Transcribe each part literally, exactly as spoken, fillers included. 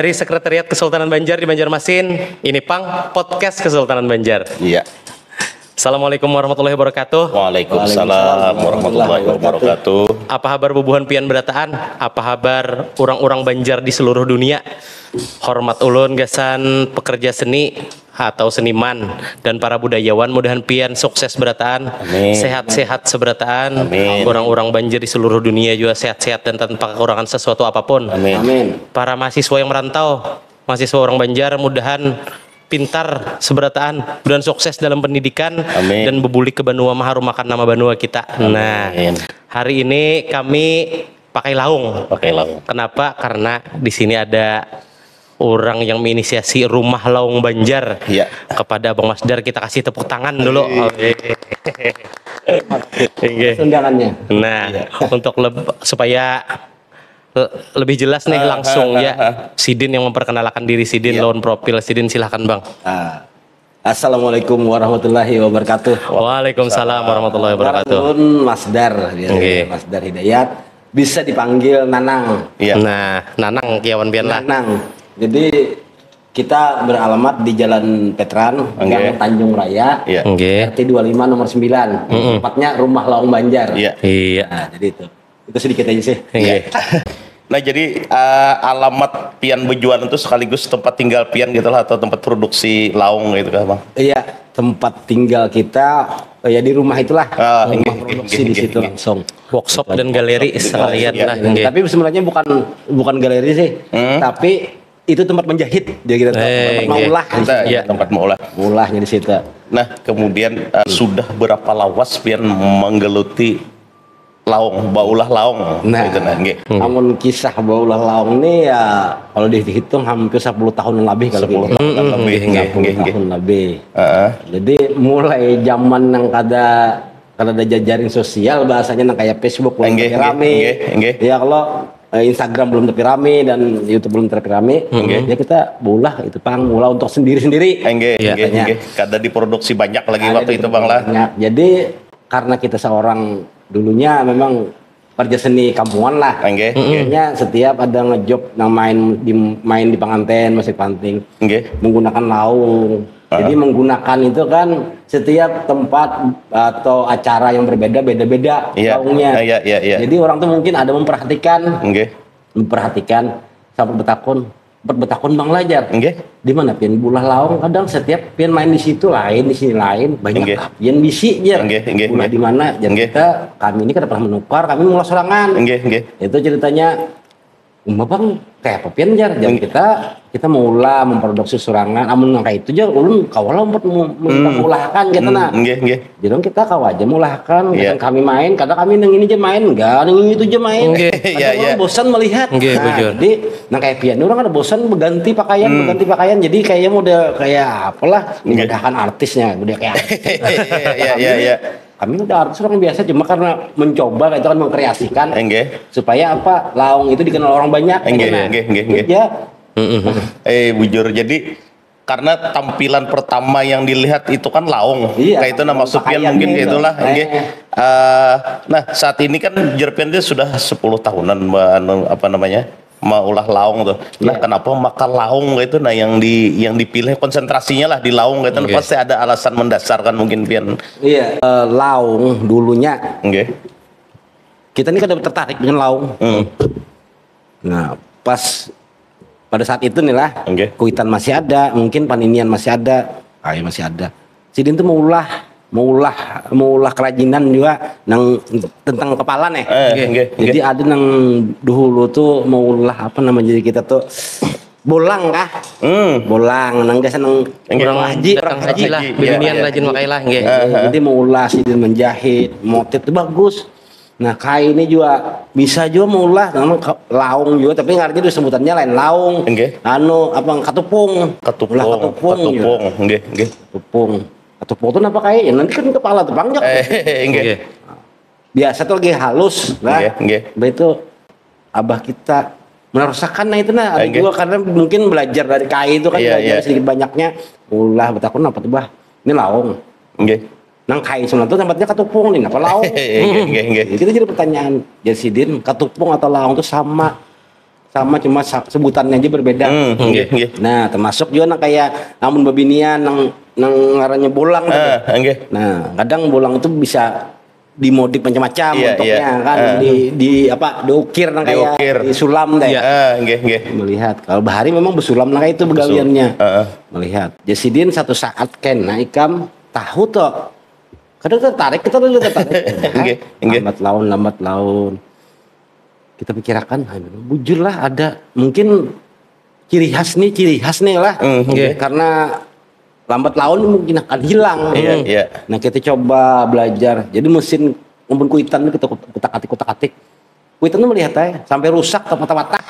Dari Sekretariat Kesultanan Banjar di Banjarmasin, ini pang podcast Kesultanan Banjar. Iya. Assalamualaikum warahmatullahi wabarakatuh. Waalaikumsalam warahmatullahi wabarakatuh. Apa habar bubuhan pian berataan? Apa habar orang-orang Banjar di seluruh dunia? Hormat ulun gasan pekerja seni atau seniman dan para budayawan, mudahan pian sukses berataan, Amin. Sehat-sehat seberataan, Amin. Orang-orang Banjar di seluruh dunia juga sehat-sehat dan tanpa kekurangan sesuatu apapun. Amin. Amin. Para mahasiswa yang merantau, mahasiswa orang Banjar, mudahan pintar seberataan dan sukses dalam pendidikan Amin. Dan bebulik ke banua maharumakan nama banua kita. Nah, Amin. Hari ini kami pakai laung. Pakai laung. Kenapa? Karena di sini ada orang yang menginisiasi Rumah Laung Banjar. Iya. Kepada Abang Masdar kita kasih tepuk tangan dulu. Oke. Inggih. Undangannya. Nah, untuk leb- supaya le- lebih jelas nih Ah, langsung ah, ya. ah, ah. Sidin yang memperkenalkan diri Sidin, Iya. Lawan profil Sidin, silahkan Bang. Ah, Assalamualaikum warahmatullahi wabarakatuh. Waalaikumsalam warahmatullahi wabarakatuh. Ulun Masdar, biasa Nggih. Masdar Hidayat, bisa dipanggil Nanang. Iya. Nah, Nanang kiawan pian lah. Nanang. Jadi kita beralamat di Jalan Petran, Nggih. Gang Tanjung Raya, Iya. Nggih. R T dua lima nomor sembilan. Tepatnya Rumah Laung Banjar. Iya. Iya. Nah, jadi itu. Itu sedikit aja sih. Nggih. Nah, jadi eh, alamat pian bejualan itu sekaligus tempat tinggal pian gitu lah, atau tempat produksi laung gitu kan, Bang? Iya, tempat tinggal kita, ya, di rumah itulah. Ah, Rumah nggih, produksi nggih, di nggih, situ nggih. Langsung. Workshop dan galeri sekalian Iya. lah. Nggih. Tapi sebenarnya bukan bukan galeri sih, Hmm. tapi itu tempat menjahit, jadi kita tuh Eh, tempat nggih. maulah di Kita situ. Iya. tempat maulah. Maulahnya di situ. Nah, kemudian eh, sudah berapa lawas pian menggeluti laung, baulah laung? Nah, Gitu, nah, nggih. Amun kisah baulah laung nih, ya, kalau dihitung hampir sepuluh tahun lebih kalau Sepuluh gitu. tahun lebih, nggih, nggih, Sepuluh nggih, nggih. tahun lebih. Heeh. Jadi mulai zaman yang kada kada ada jajaring sosial, bahasanya, yang kayak Facebook belum Nggih, tapi nggih, rame. nggih, nggih. Ya, kalau eh, Instagram belum tapi rame dan YouTube belum tapi rame, Nggih. ya kita baulah itu pang, maulah untuk sendiri-sendiri. Eh, nggih, Iya. nggih, Katanya. nggih. Kada diproduksi banyak lagi Ada waktu di itu, Bang lah. Banyak. Jadi karena kita seorang dulunya memang kerja seni kampungan lah. Nggih. Akhirnya setiap ada ngejob yang main di main di panganten, masih panting, Nggih. menggunakan laung. Jadi menggunakan itu kan setiap tempat atau acara yang berbeda beda-beda Iya. laungnya. Ah, iya, iya, iya. Jadi orang tuh mungkin ada memperhatikan, Nggih. memperhatikan sampai betakun, sampai betakun Bang Lajar. Nggih. Di mana pian baulah laung? Kadang setiap pian main di situ lain, di sini lain, banyak Nggih. Pian bisi, jar. Nggih, nggih, Baulah nggih. Di mana? Jar Nggih. Kita, kami ini kada pernah menukar, kami maulah sorangan. Nggih, nggih. Itu ceritanya. Uma, Bang, kayak apa pian, jar? Jar Nggih. kita, kita maulah memproduksi sorangan. Amun nang kayak itu, jar, ulun kawa lah umpat mu- minta Hmm. maulahakan gitu, Hmm, nah. nggih, nggih. Jadi kita kawa aja maulahakan, Iya. kadang kami main, kadang kami nang ini aja main, enggak, nang ini itu aja main. Nggih. Kadang Iya, iya. Orang bosan melihat. Nggih, Nah, bujur. Jadi, nang kayak pian orang ada bosan berganti pakaian, Hmm. berganti pakaian. Jadi kayaknya udah kayak apalah, Nggih. memudahkan artisnya, udah kayak artis. Iya, iya, iya, iya. Kami udah artis orang biasa, cuma karena mencoba itu kan, mengkreasikan Nggih. Supaya apa, laung itu dikenal orang banyak. Nggih, Nah, nggih, nggih, itu nggih. aja. Mm-mm. Eh, bujur. Jadi karena tampilan pertama yang dilihat itu kan laung. Iya, Kayak itu, nah, maksudnya pakaiannya mungkin kayak itu. Itulah, Eh. Nggih. Eh, nah, saat ini kan jar pian dia sudah sepuluh tahunan me- anu, apa namanya? Maulah laung tuh. Nah, Iya. Kenapa maka laung gitu, nah, yang di yang dipilih konsentrasinya lah di laung gitu? Nggih. Pasti ada alasan mendasar kan mungkin pian. Iya, eh, laung dulunya Nggih. Kita ini kan tertarik dengan laung. Hmm. Nah, pas pada saat itu nih lah, Nggih. Kuitan masih ada, mungkin Paninian masih ada, Kai masih ada. Sidin tuh maulah, maulah, maulah kerajinan juga nang tentang kepala nih. Eh, nggih, nggih. Jadi ada nang dahulu tuh maulah apa nama jadi kita tuh bolang kah? Hmm. Bolang, nang biasa nang Nggih. Orang haji, datang orang haji lah, Iya, bibinian iya. Rajin makai lah, nggih. Ah, ah. Jadi maulah sidin menjahit, motif itu bagus. Nah, kai ini juga bisa juga maulah, namun ka- laung juga, tapi ngartinya itu sebutannya lain laung. Nggih. Anu apa, katupung. Katupung, Maulah katupung, gitu. Katupung, nggih, nggih. Katupung. Katupung itu apa kai? Ya, nanti kan kepala tepang, Jok. Eh, nggih. Nggih. Biasa tuh lagi halus lah. Nggih, nggih. Habis itu abah kita menerusakan, nah itu nah, ada Nggih. juga karena mungkin belajar dari kai itu kan, Iya, belajar iya. Sedikit banyaknya. Maulah betakun apa tuh, Bah? Ini laung. Nggih. Nang kai sebenarnya tuh tempatnya katupung nih, apa laung? Nggih, nggih, nggih. Jadi kita jadi pertanyaan, jadi sidin, katupung atau laung tuh sama. sama, cuma sa- sebutannya aja berbeda. Hmm, nggih, nggih. Nah, termasuk juga nang kayak namun bebinian nang nang ngarannya bolang tadi. Ah, nggih. Nah, kadang bolang itu bisa dimodif macam-macam Iya, bentuknya iya. kan Ah. di di apa diukir nang kayak Diukir. Disulam teh. Iya. Ah, nggih, nggih. Melihat kalau bahari memang besulam nang itu begawiannya. Heeh. Melihat Jasidin satu saat kena ikam tahu toh. Kadang tertarik kita tuh tertarik. Nggih, nggih. Lambat laun, lambat laun. Kita pikirakan, "Hai, memang bujur lah ada mungkin ciri khas nih, ciri khas nih lah." Hmm, nggih. Karena lambat laun mungkin akan hilang. Iya, iya. Nah, kita coba belajar. Jadi mesin ngembun kuitan kita kutak-atik, kutak-atik. Kuitan tuh melihat aja sampai rusak ke patah-patah.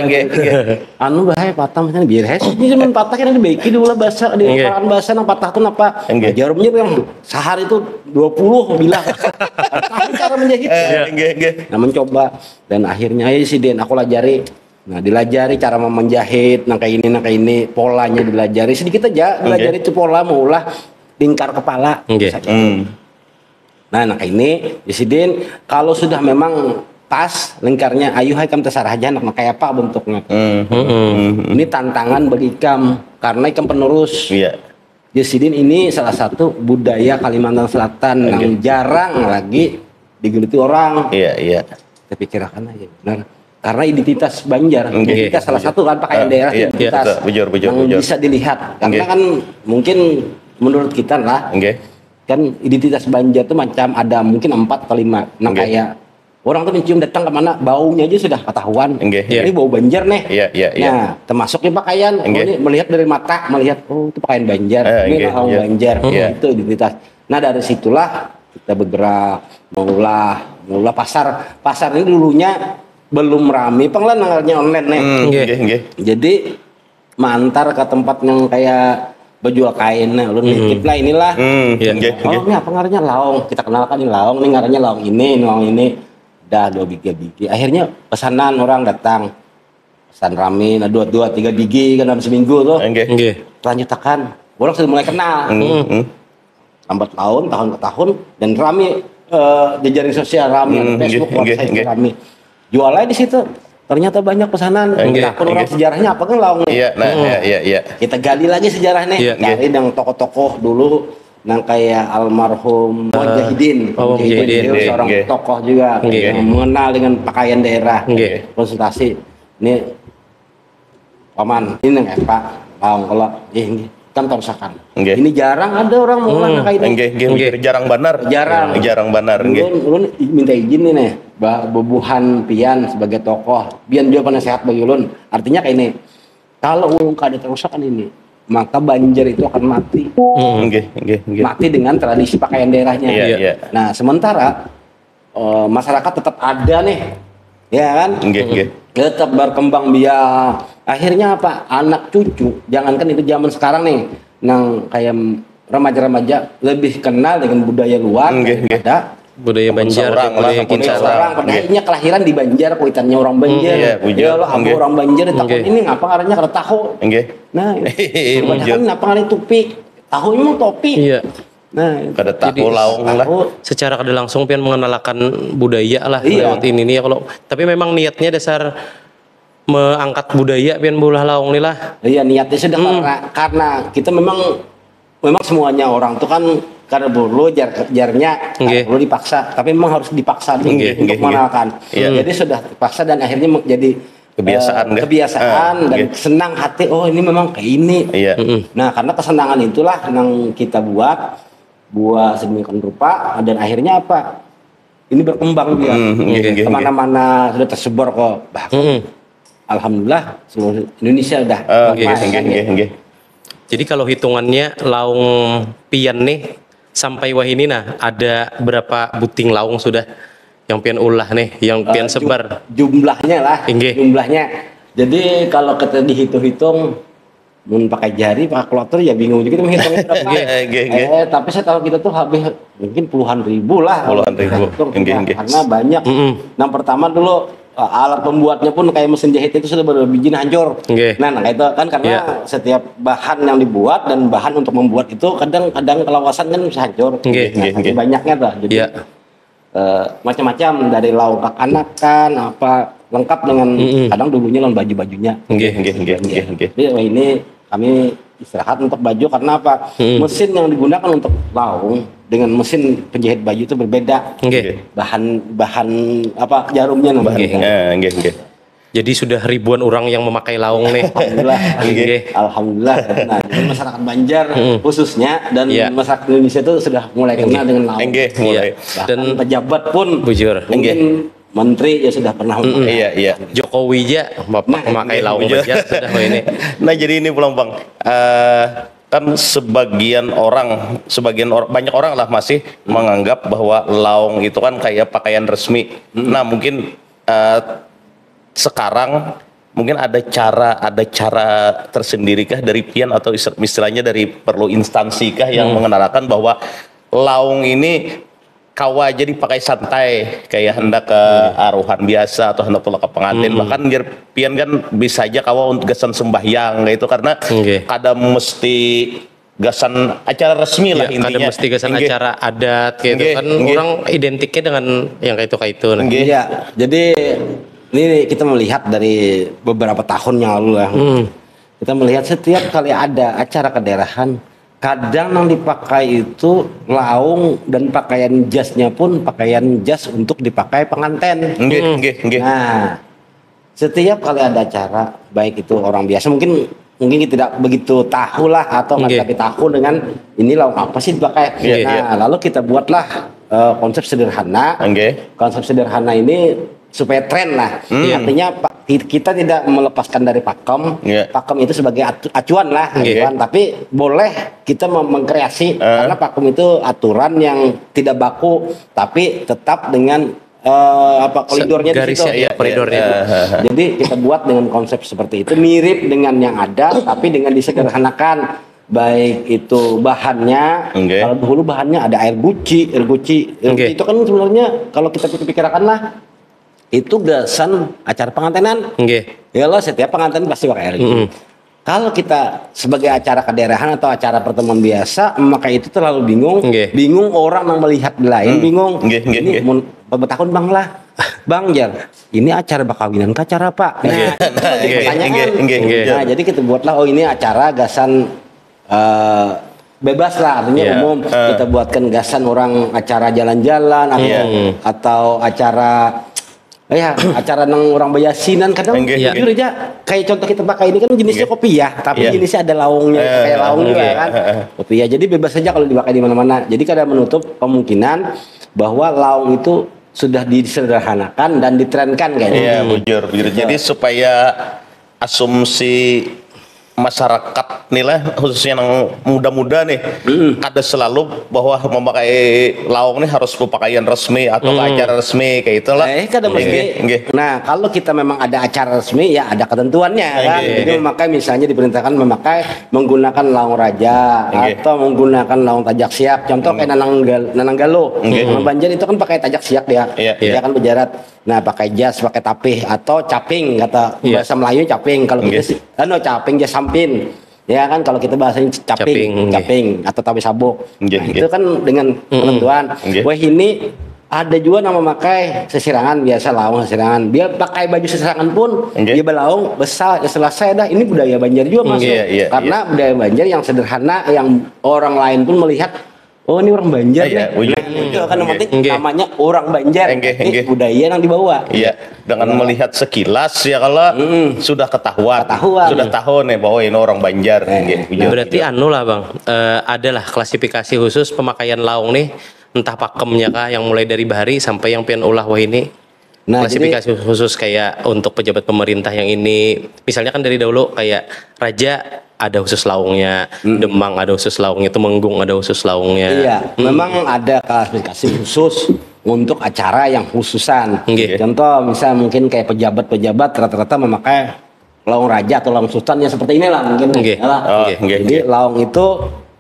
Nggih, nggih. Anu bahaya patah misalnya biar heh ini cuma patah kan dibaiki dulu lah bahasa di Nggih. kalangan bahasa nang patah tuh apa? Nggih. Jarum nyir yang sehari itu dua puluh bilah. Tahu cara menjahit. Eh, nggih, nggih. Nah, mencoba dan akhirnya ayo sih Din aku lajari. Nah, dilajari cara menjahit, nang kayak ini, nang kayak ini, polanya dilajari sedikit aja, dilajari itu pola maulah lingkar kepala. Nggih. Hmm. Nah, nang kayak ini, ya sidin, kalau sudah memang pas lingkarnya, ayo hai kam terserah aja nak kayak apa bentuknya. Hmm. Mm-mm. Ini tantangan bagi ikam karena ikam penerus. Iya. Ya sidin ini salah satu budaya Kalimantan Selatan yang jarang lagi digeluti orang. Iya, iya. Kita pikirakan aja benar. Karena identitas Banjar, Nggih. identitas salah satu kan pakaian Ah, daerah iya, identitas betul. Bujur, bujur, yang bujur. Bisa dilihat. Karena Nggih. Kan mungkin menurut kita lah, Nggih. Kan identitas Banjar tuh macam ada mungkin empat atau lima. Nah Nggih. Kayak orang tuh mencium datang kemana baunya aja sudah ketahuan. Nggih. Iya. Ini bau Banjar nih. Iya, iya, iya. Nah, termasuk di pakaian. Nggih. Ini melihat dari mata, melihat oh itu pakaian Banjar, Eh, ini nggih, orang iya. Banjar, Iya. Itu identitas. Nah dari situlah kita bergerak, mengolah, mengolah pasar. Pasar ini dulunya belum rame, pang lah nangarnya online nih. Hmm, Nggih. Nggih, nggih. Jadi mengantar ke tempat yang kayak berjual kain, nah, lu nitip lah inilah. Hmm, Iya. nggih, Oh, nggih. ini apa ngarannya laung? Kita kenalkan ini laung, ini ngarannya laung ini, ini laung ini. Dah dua bigi bigi. Akhirnya pesanan orang datang. Pesan rame, nah dua dua tiga bigi kan dalam seminggu tuh. Nggih. Nggih. Lanjutakan. Orang sudah mulai kenal. Hmm, hmm. Lambat laun, tahun ke tahun, dan rame eh, jejaring sosial rame, Hmm, Facebook, nggih, website nggih. Rame. Jual aja di situ. Ternyata banyak pesanan. Nggih, Nah, pun orang nggih. Sejarahnya apa kan laung nih? Iya, nah, iya, iya, iya. Kita gali lagi sejarahnya. Iya. Cari yang tokoh-tokoh dulu, nang kayak almarhum Mujahidin. Oh, Mujahidin, Dia nggih, seorang nggih. Tokoh juga Nggih. Yang mengenal dengan pakaian daerah. Nggih. Konsultasi. Ini paman, ini nang apa? Laung kalau eh ini kan tarusakan. Nggih. Ini jarang ada orang mau Hmm. nang kayak ini. Nggih, nggih, Nggih. jarang banar. Jarang. Jarang banar, nggih. Ulun, ulun minta izin nih, bah, bebuhan pian sebagai tokoh, pian juga penasehat bagi ulun. Artinya kayak ini, kalau ulun kada terusakan ini, maka Banjar itu akan mati. Nggih, nggih, nggih. Mati dengan tradisi pakaian daerahnya. Iya, Iya. iya. Nah, sementara eh, masyarakat tetap ada nih, ya kan? Nggih, nggih. Tetap berkembang biak. Akhirnya apa? Anak cucu, jangankan itu zaman sekarang nih, nang kayak remaja-remaja lebih kenal dengan budaya luar Nggih, nggih. daripada Budaya Ampun Banjar, seorang lah, budaya ampun kita. seorang. orang. Padahal Nggih. Inya kelahiran di Banjar, kuitannya orang Banjar. Iya, bujur. Ya lo, aku Nggih. orang Banjar, ditakoni Nggih. ini ngapa ngarannya kada tahu. Nggih. Nah, Bujur. padahal ini apa ngarannya tupi? Tahu ini mau topi. Iya. Nah, Kada Jadi, tahu laung lah. tahu. Secara kada langsung pian mengenalkan budaya lah Iya. Lewat ini nih ya kalau tapi memang niatnya dasar mengangkat budaya pian beulah laung nih lah. Iya, niatnya sudah Hmm. karena karena kita memang memang semuanya orang tuh kan kada perlu jar jarnya kada Nggih. Perlu dipaksa, tapi memang harus dipaksa dulu Nggih, untuk nggih, nggih. mengenalkan. Iya. Jadi sudah terpaksa dan akhirnya me- jadi Kebiasaan eh, deh. Kebiasaan Ah, dan nggih. Senang hati, oh ini memang kayak ini. Iya. Mm-mm. Nah, karena kesenangan itulah yang kita buat buat sedemikian rupa dan akhirnya apa? Ini berkembang dia. Hmm, nggih, nggih, nggih. Kemana-mana sudah tersebar kok. Bahkan Mm-mm. alhamdulillah seluruh Indonesia dah. Eh, Oke. nggih, nggih, nggih, nggih. Jadi kalau hitungannya laung pian nih sampai wahini nah ada berapa buting laung sudah yang pian ulah nih, yang pian Eh, ju- sebar. Jumlahnya lah. Inggih. Jumlahnya. Jadi kalau kita dihitung-hitung mun pakai jari, pakai kalkulator ya bingung juga kita menghitung berapa. Nggih, nggih, nggih. Eh, tapi saya tahu kita tuh habis mungkin puluhan ribu lah. Puluhan ribu. Hitung Nggih, kita. nggih. Karena banyak. Mm-mm. Yang pertama dulu eh, alat pembuatnya pun kayak mesin jahit itu sudah berbiji hancur. Nggih. Nah, nah itu kan karena Iya. Setiap bahan yang dibuat dan bahan untuk membuat itu kadang-kadang kelawasan kan bisa hancur. Nggih, Nah, nggih, nggih. Banyaknya tuh. Jadi Iya. eh, macam-macam dari lauk kakanakan apa lengkap dengan Mm-mm. kadang dulunya lawan baju-bajunya. Nggih, nggih, nggih, nggih, nggih. Jadi wah ini kami istirahat untuk baju karena apa? Hmm. Mesin yang digunakan untuk laung dengan mesin penjahit baju itu berbeda. Nggih. Bahan bahan apa jarumnya namanya. Nggih. Eh, nggih, nggih. Jadi sudah ribuan orang yang memakai laung nih. Alhamdulillah. Nggih. Alhamdulillah. Nah, jadi masyarakat Banjar Hmm. khususnya dan Iya. masyarakat Indonesia itu sudah mulai kenal dengan laung. Nggih, mulai. Iya. Bahkan Dan pejabat pun Bujur. mungkin menteri ya sudah pernah memakai. Iya, iya. Jokowi aja mem- Nah, memakai iya, laung bujur. aja sudah ini. Nah, jadi ini pulang, Bang. Eh, kan sebagian orang, sebagian or- banyak orang lah masih menganggap bahwa laung itu kan kayak pakaian resmi. Nah, mungkin eh, sekarang mungkin ada cara, ada cara tersendirikah dari pian atau is- istilahnya dari perlu instansikah yang mengenalakan bahwa laung ini kawa aja dipakai santai, kayak hendak ke aruhan biasa atau hendak tulak ke pengantin, bahkan jar pian kan bisa aja kawa untuk gasan sembahyang kayak itu karena Nggih. kada mesti gasan acara resmi lah Ya, kada intinya. mesti gasan Nggih. Acara adat kayak itu Nggih, kan nggih. Orang identiknya dengan yang kayak itu kayak itu nah. Nggih. Iya, jadi ini kita melihat dari beberapa tahun yang lalu lah. Hmm. Kita melihat setiap kali ada acara kedaerahan, kadang yang dipakai itu laung dan pakaian jasnya pun pakaian jas untuk dipakai pengantin. Nggih, nggih, nggih. Nah, setiap kali ada acara, baik itu orang biasa mungkin mungkin kita tidak begitu tahu lah atau nggak Nggih. tapi tahu dengan ini laung apa sih dipakai. Iya, Nah, iya. Lalu kita buatlah eh, konsep sederhana. Nggih. Konsep sederhana ini supaya tren lah. Hmm. Artinya pa- ki- kita tidak melepaskan dari pakem. Iya. Pakem itu sebagai atu- acuan lah, Nggih. acuan. Tapi boleh kita mem- mengkreasi Eh. karena pakem itu aturan yang tidak baku, tapi tetap dengan eh, apa koridornya di Garisnya, situ. iya, koridornya. Eh, eh, eh. Jadi kita buat dengan konsep seperti itu, mirip dengan yang ada, tapi dengan disederhanakan. Baik itu bahannya, Nggih. kalau dulu bahannya ada air guci, air guci, air Nggih. guci itu kan sebenarnya kalau kita pikir-pikirkan lah, itu gasan acara pengantinan. Nggih. Ya lah, setiap pengantin pasti pakai air guci. Mm-mm. Kalau kita sebagai acara kedaerahan atau acara pertemuan biasa, maka itu terlalu bingung. Nggih. Bingung orang yang melihat lain, Hmm. bingung. Nggih, nggih, Ini nggih. mun bertahun bang lah, bang jar, ini acara bakawinan ke acara apa? Nah, Nggih. itu jadi Nggih, pertanyaan. nggih, nggih, nggih. Nah, jadi kita buatlah, oh ini acara gasan eh, bebas lah, artinya Iya. umum. Eh. Kita buatkan gasan orang acara jalan-jalan atau, Iya. atau acara ya acara nang orang bayasinan kadang Nggih, jujur aja kayak contoh kita pakai ini kan jenisnya Nggih. Kopiah tapi Iya. jenisnya ada laungnya Eh, kayak laung juga iya, kan eh, eh. Kopiah jadi bebas saja kalau dipakai di mana-mana jadi kada menutup kemungkinan bahwa laung itu sudah disederhanakan dan ditrenkan kayaknya Iya, bujur, bujur. Jadi supaya asumsi masyarakat nih lah, khususnya yang muda-muda nih, kada selalu bahwa memakai laung nih harus berpakaian resmi atau ke acara resmi kayak itulah. Eh, kada mesti. Nggih, nggih. Nah, kalau kita memang ada acara resmi, ya ada ketentuannya kan. Nggih, Jadi nggih. memakai misalnya diperintahkan memakai menggunakan laung raja Nggih. atau menggunakan laung tajak siak. Contoh kayak nanang gal, nanang galo. Nggih. Orang Banjar itu kan pakai tajak siak dia. Iya. Dia kan bejarat. Nah, pakai jas, pakai tapih atau caping kata Iya. bahasa Melayu caping. Kalau kita Nggih. sih, anu caping jas sampin. Ya kan kalau kita bahasanya caping, Caping, nggih. caping atau tawi sabuk. Nggih, Nah, nggih. itu kan dengan ketentuan. Nggih. Wah ini ada juga nama memakai sesirangan biasa laung sesirangan. Dia pakai baju sesirangan pun Nggih. dia berlaung besar ya selesai dah. Ini budaya Banjar juga masuk. Iya, iya, Karena budaya Banjar yang sederhana yang orang lain pun melihat oh ini orang Banjar Iya, nih. iya, Nah, itu iya, kan iya. nanti Nggih. namanya orang Banjar. Nggih, Tapi nggih. budaya yang dibawa. Iya, dengan melihat sekilas ya kalau sudah ketahuan, Ketahuan. Sudah tahu nih bahwa ini orang Banjar. Eh, Nggih, bujur, Berarti bujur. Anu lah bang, eh, adalah klasifikasi khusus pemakaian laung nih, entah pakemnya kah yang mulai dari bahari sampai yang pian ulah wah ini. Nah, Klasifikasi khusus kayak untuk pejabat pemerintah yang ini, misalnya kan dari dahulu kayak raja ada khusus laungnya, demang ada khusus laungnya, temenggung ada khusus laungnya. Iya, memang ada klasifikasi khusus untuk acara yang khususan. Nggih. Contoh misal mungkin kayak pejabat-pejabat rata-rata memakai laung raja atau laung sultan yang seperti inilah mungkin. Nggih. Ya lah. Oh, Nggih. nggih, Jadi nggih. laung itu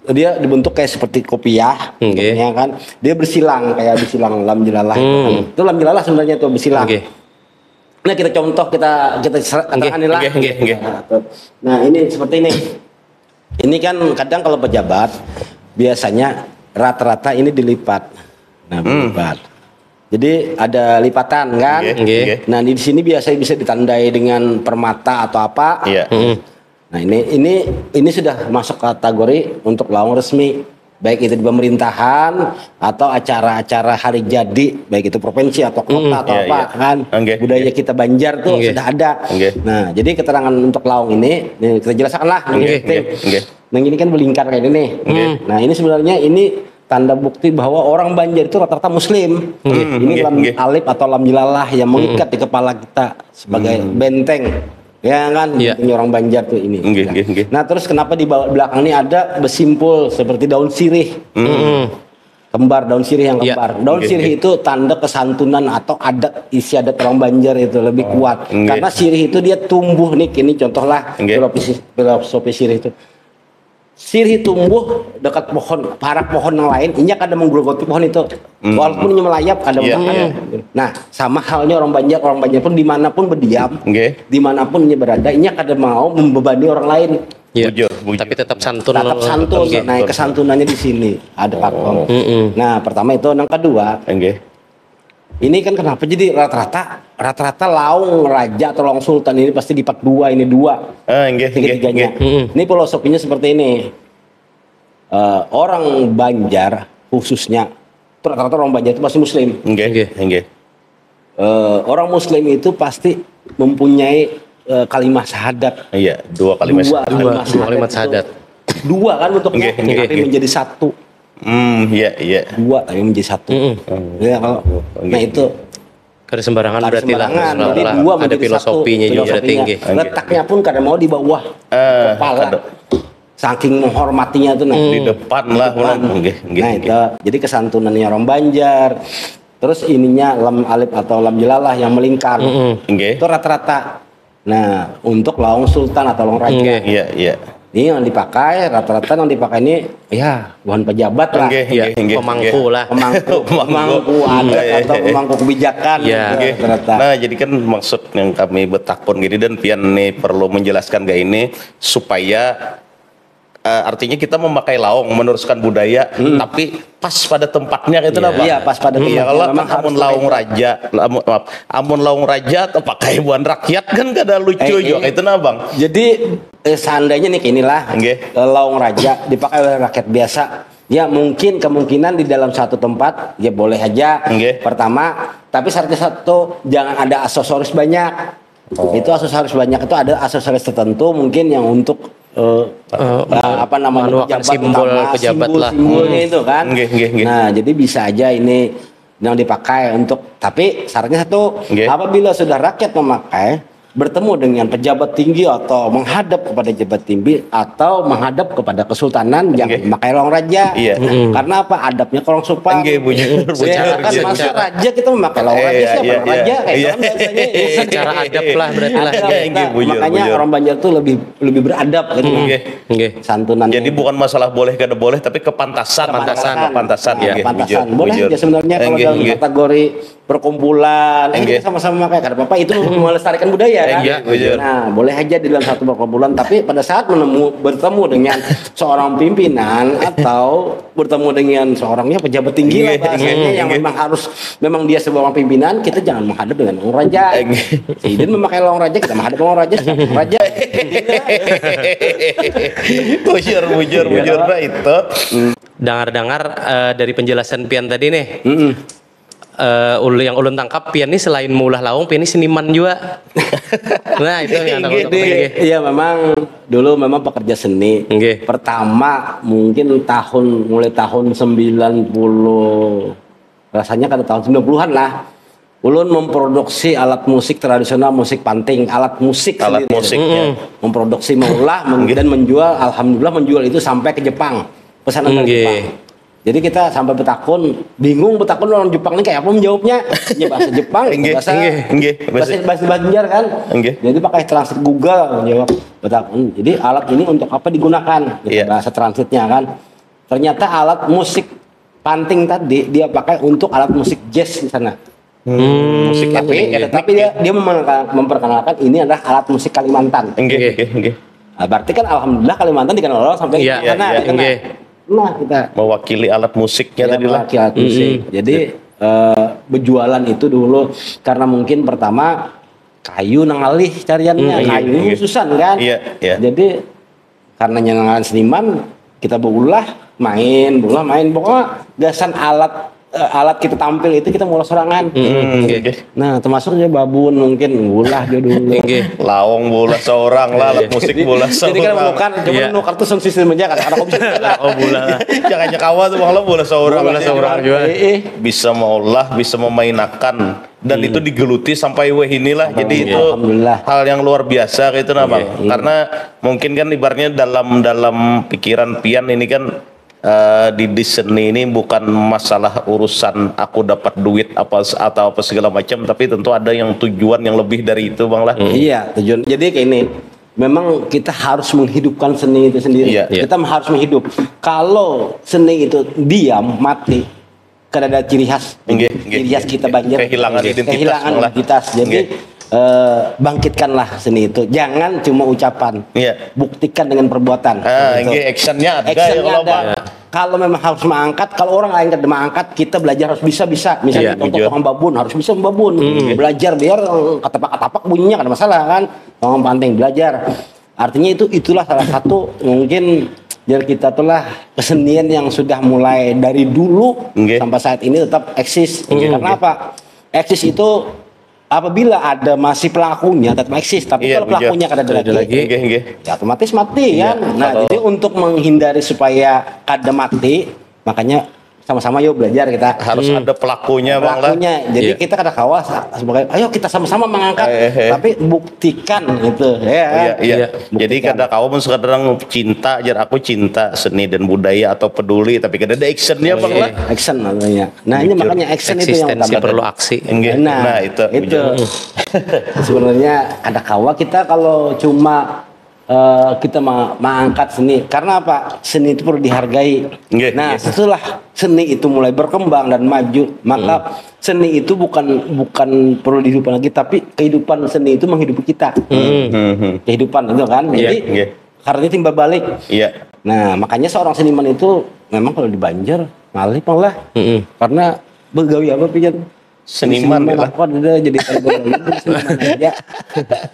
dia dibentuk kayak seperti kopiah, Nggih. bentuknya kan. Dia bersilang kayak bersilang lam jelalah. Hmm. Itu lam jelalah sebenarnya tuh bersilang. Oke. Nah kita contoh kita kita ser- Nggih, terangkan lah. nggih, nggih, nggih. Nah, tuh. Nah ini seperti ini. Ini kan kadang kalau pejabat biasanya rata-rata ini dilipat. Nah Hmm. dilipat. Jadi ada lipatan kan. Nggih, Nggih. nggih. Nah, di sini biasa bisa ditandai dengan permata atau apa. Iya. Mm-mm. Nah, ini ini ini sudah masuk kategori untuk laung resmi, baik itu di pemerintahan atau acara-acara hari jadi, baik itu provinsi atau kota atau Iya, apa iya. Kan. Nggih, Budaya nggih. kita Banjar tuh Nggih. sudah ada. Nggih. Nah, jadi keterangan untuk laung ini, nih, kita jelaskan lah. Nggih, Tim. nggih, nggih. Nah, ini kan melingkar kayak ini nih. Nggih. Nah, ini sebenarnya ini tanda bukti bahwa orang Banjar itu rata-rata Muslim. Hmm, ini nggih, lam nggih. Alip atau lam jelalah yang mengikat di kepala kita sebagai benteng. Ya kan, Iya. bentengnya orang Banjar tuh ini. Nggih, Nah, nggih, nggih. nah, terus kenapa di bawah- belakang ini ada besimpul seperti daun sirih? Mm-mm. Kembar, daun sirih yang Iya. kembar. Daun Nggih, sirih nggih. itu tanda kesantunan atau adat istiadat orang Banjar itu lebih kuat. Nggih. Karena sirih itu dia tumbuh nih, ini contohlah Nggih. filosofi, filosofi sirih itu. Sirih tumbuh dekat pohon, parak pohon yang lain, inya kada menggerogoti pohon itu. Walaupun inya melayap kada Iya, mengapa. iya. Nah, sama halnya orang Banjar, orang Banjar pun dimanapun berdiam, Nggih. dimanapun inya berada, inya kada mau membebani orang lain. Iya. Bujur, bujur. Tapi tetap santun. Tetap santun, Nggih. nah kesantunannya di sini ada pakem. Mm-mm. Nah, pertama itu, yang kedua, Nggih. ini kan kenapa jadi rata-rata rata-rata laung raja atau laung sultan ini pasti di part dua ini dua Ah, nggih, nggih, ketiganya. nggih. Mm-mm. Ini filosofinya seperti ini. Eh, orang Banjar khususnya itu rata-rata orang Banjar itu pasti Muslim. Nggih, Nggih. nggih. Eh, orang Muslim itu pasti mempunyai eh, kalimat syahadat. Iya, dua kalimat. Dua Dua, dua kalimat syahadat. Dua kan bentuknya, Nggih, nggih, tapi nggih. Menjadi satu. Hmm, iya, iya. Dua tapi menjadi satu. Mm-mm. Ya kalau Oke. Nah itu Kada sembarangan Kada berarti lah. sembarangan. Jadi Lah, dua ada menjadi filosofinya satu. Juga berarti Filosofinya. Nggih. Oke. Letaknya pun kada mau di bawah Eh, kepala. kada. Saking menghormatinya tuh nah. Di depan lah, Depan. Nggih, nggih, Nah nggih. Itu. Jadi kesantunannya orang Banjar. Terus ininya lam alip atau lam jelalah yang melingkar. Mm-mm. Nggih. Itu rata-rata. Nah, untuk laung sultan atau laung raja. Nggih. Iya, iya. Ini yang dipakai, rata-rata yang dipakai ini ya bukan pejabat lah. Nggih, Iya, nggih, nggih, pemangku nggih. lah. Pemangku, Pemangku. pemangku adat Iya, iya, atau iya. Pemangku kebijakan Iya. gitu, Nggih. rata-rata. Nah, jadi kan maksud yang kami betakun gini dan pian nih perlu menjelaskan gak ini supaya eh, artinya kita memakai laung meneruskan budaya tapi pas pada tempatnya gitu Iya. nah, Bang. Iya, pas pada Iya, tempatnya. kalau Memang kan harus amun laung raja, lamun, maaf, amun laung raja terpakai buan rakyat kan kada lucu Eh, juga eh. Itu nah, Bang. Jadi eh, seandainya nih inilah Nggih. eh, laung raja dipakai oleh rakyat biasa, ya mungkin kemungkinan di dalam satu tempat ya boleh aja. Nggih. Pertama, tapi syaratnya satu, jangan ada aksesoris banyak. Oh. Itu aksesoris banyak itu ada aksesoris tertentu mungkin yang untuk eh, Eh, eh, apa namanya manuakan simbol pejabat lah. Simbol-simbolnya itu kan. Nggih, nggih, nggih. Nah, jadi bisa aja ini yang dipakai untuk, tapi syaratnya satu, Nggih. Apabila sudah rakyat memakai, bertemu dengan pejabat tinggi atau menghadap kepada pejabat tinggi atau menghadap kepada kesultanan, jangan Nggih. Memakai laung raja. Iya. Karena apa? Adabnya kurang sopan. Nggih, bujur, bujur, Sedangkan bujur, masa bujur. raja kita memakai laung Eh, raja, iya, siapa iya, orang raja iya. kayak Iya. Kan biasanya. Secara adab lah berarti lah. Ada, Nggih, nggih, nah, bujur, makanya bujur. Orang Banjar tuh lebih lebih beradab gitu. Nggih. Nggih. Santunan. Jadi bukan masalah boleh kada boleh tapi kepantasan. Kepantasan. Kepantasan. Ya, Nggih, pantasan. bujur. Boleh Nggih, aja bujur. Sebenarnya Eh, kalau nggih, dalam nggih. Kategori perkumpulan, eh, Nggih. Kita sama-sama memakai, kada apa-apa, itu melestarikan budaya kan. Nggih, bujur. Nah, boleh aja di dalam satu perkumpulan, tapi pada saat menemu bertemu dengan seorang pimpinan atau bertemu dengan seorangnya pejabat tinggi lah Nggih, bahasanya nggih, yang nggih. Memang harus memang dia sebagai pimpinan, kita jangan menghadap dengan orang raja. Eh, nggih. Si Idin memakai lawan raja, kita menghadap lawan raja, siapa lawan raja? Bujur, bujur, Iya. Bujur, nah itu. Dangar-dangar eh, dari penjelasan pian tadi nih, Mm-mm. eh, ul- yang ulun tangkap pian nih selain maulah laung, pian nih seniman juga. Nah itu yang Jadi, takut-takut. iya memang dulu memang pekerja seni. Nggih. Pertama mungkin tahun mulai tahun sembilan puluh rasanya kada tahun sembilan puluhan lah. Ulun memproduksi alat musik tradisional, musik panting, alat musik Alat sendiri. musik, ya. Memproduksi, mengolah, men- dan menjual. Alhamdulillah menjual itu sampai ke Jepang. Pesanan dari Nggih. Jepang. Jadi kita sampai betakun, bingung betakun orang Jepang ini kayak apa menjawabnya. Ya bahasa Jepang, Nggih, bahasa, nggih, nggih, bahasa, bahasa Banjar kan. Nggih. Jadi pakai translate Google jawab betakun. Jadi alat ini untuk apa digunakan? Gitu, Iya. Bahasa transitnya kan. Ternyata alat musik panting tadi dia pakai untuk alat musik jazz di sana. Musik Tapi, etnik, etnik. tapi dia dia memperkenalkan, memperkenalkan ini adalah alat musik Kalimantan. Nggih, Nggih. nggih, nggih. Nah, berarti kan alhamdulillah Kalimantan dikenal orang sampai Iya, ke sana. iya, Gitu, nah. nggih. Nah, kita Mewakili alat musiknya ya, tadi lah. mewakili alat musik. Jadi eh, berjualan itu dulu karena mungkin pertama kayu nang ngalih cariannya, Hmm, iya, kayu iya. Khususan kan. Iya, iya. Jadi karena nyangan seniman kita berulah main, berulah main pokoknya gasan alat eh, alat kita tampil itu kita maulah sorangan. Hmm, oke. Nah, termasuk juga babun mungkin ulah dia dulu. Oke. Laung bola seorang lah, alat musik bola seorang. Jadi kan menukar, cuma Iya. Nukar tuh sound system aja kan, karena bisa. Oh, bola. Jangan kawa tuh kalau bola seorang. Bola seorang juga. Eh, eh. Bisa maulah, bisa memainakan dan itu digeluti sampai weh inilah. Jadi itu Alhamdulillah. hal yang luar biasa gitu nah bang. Karena mungkin kan ibaratnya dalam dalam pikiran pian ini kan eh, di di seni ini bukan masalah urusan aku dapat duit apa atau apa segala macam, tapi tentu ada yang tujuan yang lebih dari itu bang lah. Iya, tujuan. Jadi kayak ini, memang kita harus menghidupkan seni itu sendiri. Iya. Kita harus menghidup. Kalau seni itu diam, mati, kada ada ciri khas, Nggih, nggih, ciri khas nggih. kita Banjar. Kehilangan identitas, Kehilangan malah. Identitas. Jadi Nggih. eh, bangkitkanlah seni itu. Jangan cuma ucapan. Iya. Buktikan dengan perbuatan. Ah, Gitu. nggih, actionnya ada Actionnya ya kalau ada. bang. Kalau memang harus mengangkat, kalau orang lain kada mengangkat, kita belajar harus bisa-bisa. Misalnya Iya, contoh bujur. Tukang babun harus bisa membabun. Belajar biar eh, katapak-katapak bunyinya kada masalah kan. Tukang panting belajar. Artinya itu itulah salah satu mungkin dari kita tuh lah kesenian yang sudah mulai dari dulu Nggih. sampai saat ini tetap eksis. Nggih, Karena nggih. Apa? Eksis itu apabila ada masih pelakunya tetap eksis, tapi Iya, kalau bujur. pelakunya kada ada Tidak ada lagi, lagi. Nggih, nggih. ya otomatis mati Iya, kan. Nah, kalau- jadi untuk menghindari supaya kada mati, makanya sama-sama yuk belajar kita. Harus ada pelakunya bang lah. Pelakunya. Jadi Iya. Kita kada kawa sa- sebagai ayo kita sama-sama mengangkat, Eh, eh, eh. Tapi buktikan gitu ya. Iya, iya. Iya. Jadi Buktikan. Kada kawa mun sekadar cinta, jar aku cinta seni dan budaya atau peduli, tapi kada ada actionnya bang lah. Action namanya. Nah ini Bujur. Makanya action itu yang Eksistensi utama. Perlu aksi. Nggih. Nah, Nah, itu, itu. bujur. Sebenarnya ada kawa kita kalau cuma eh, kita ma- mengangkat seni. Karena apa? Seni itu perlu dihargai. Nggih, Nah, nggih. Setelah seni itu mulai berkembang dan maju, maka seni itu bukan bukan perlu dihidupkan lagi, tapi kehidupan seni itu menghidupi kita. Hmm. Hmm, hmm. Kehidupan itu kan. Iya, Jadi nggih. Karena ini timba balik. Iya. Nah, makanya seorang seniman itu memang kalau di Banjar ngalih pang lah. Mm-mm. Karena begawi apa pian? Seniman, ya lah. Apa ada jadi kalau begawi itu seniman aja.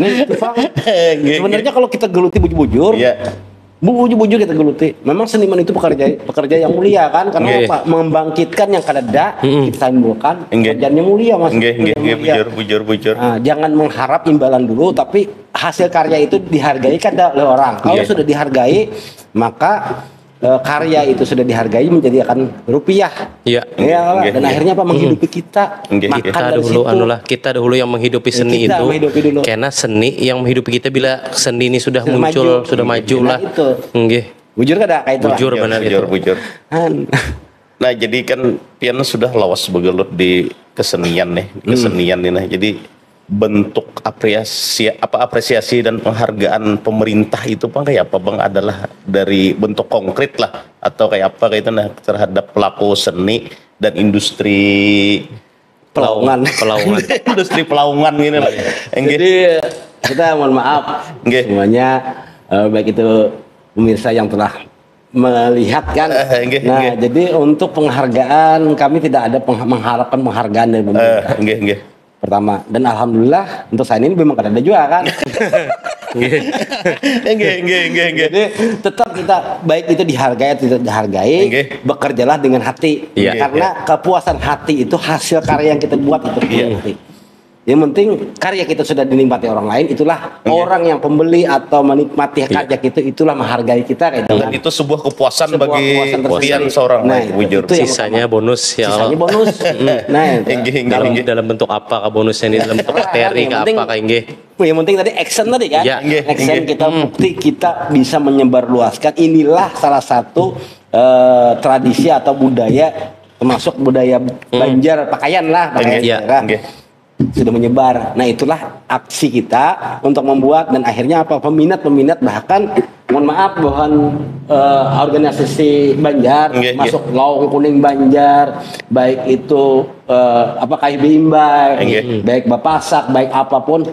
Nah, itu pang. Nggih, Sebenarnya kalau kita geluti bujur-bujur, Iya. bujur-bujur kita geluti. Memang seniman itu pekerja pekerja yang mulia kan, karena Nggih. apa? Membangkitkan yang kadada, Mm-mm. kita timbulkan Nggih. pekerjaan yang mulia mas. Nggih, nggih, Yang nggih, mulia. Bujur, bujur, bujur. Nah, jangan mengharap imbalan dulu, tapi hasil karya itu dihargai kada oleh orang. Kalau Iya. Sudah dihargai, maka eh, karya itu sudah dihargai menjadi akan rupiah. Iya. Ya, Nggih, dan nggih. Akhirnya apa? Menghidupi kita. Nggih, Makan Kita dari dahulu situ. Anulah, kita dahulu yang menghidupi seni Kita itu. Menghidupi dulu. Karena seni yang menghidupi kita bila seni ini sudah Sudah muncul, maju. Sudah maju Nah, lah. Itu. Nggih. Bujur kada kayak itu? Bujur Bujur, benar bujur, itu. Bujur. Han. Nah, jadi kan pian sudah lawas begelut di kesenian nih, kesenian ini. Nah, jadi bentuk apresiasi apa apresiasi dan penghargaan pemerintah itu bang kayak apa bang adalah dari bentuk konkret lah atau kayak apa kayak itu nah terhadap pelaku seni dan industri Pelaungan. Pelaungan. Industri pelaungan gini lah. Enggih. Jadi kita mohon maaf Nggih. Semuanya eh, baik itu pemirsa yang telah melihat kan. Eh, nggih, Nah, nggih. Jadi untuk penghargaan kami tidak ada pengha- mengharapkan penghargaan dari Eh, pemerintah. enggih, enggih. Pertama dan alhamdulillah untuk saya ini memang kada ada juga kan. Enggih, enggih, enggih, enggih. Jadi tetap kita baik itu dihargai atau tidak dihargai, Nggih. Bekerjalah dengan hati. Iya. Karena kepuasan hati itu hasil karya yang kita buat itu. Iya. Hati. Yang penting karya kita sudah dinikmati orang lain, itulah Nggih. Orang yang pembeli atau menikmati Iya. Karya kita itulah menghargai kita kayak itu Dan kan. Itu sebuah kepuasan Sebuah bagi kepuasan tersendiri. pian seorang Nah, bujur. Itu yang Sisanya utama. bonus ya. Sisanya bonus. Nah, itu. Enggih, enggih, Dalam, enggih. Dalam bentuk apa kah bonusnya ini? Dalam bentuk materi Yang kah penting- apa kah enggih? Yang penting tadi action tadi kan. Ya. Nggih, Action nggih. Kita bukti kita bisa menyebarluaskan inilah salah satu eh, tradisi atau budaya termasuk budaya Banjar pakaian lah pakaian Nggih, ya. Daerah. Enggih. Sudah menyebar. Nah itulah aksi kita untuk membuat dan akhirnya apa peminat-peminat bahkan mohon maaf bahkan eh, organisasi Banjar Nggih, masuk Laung Kuning Banjar baik itu eh, apa K I B Imbai, Nggih. Baik Bapasak, baik apapun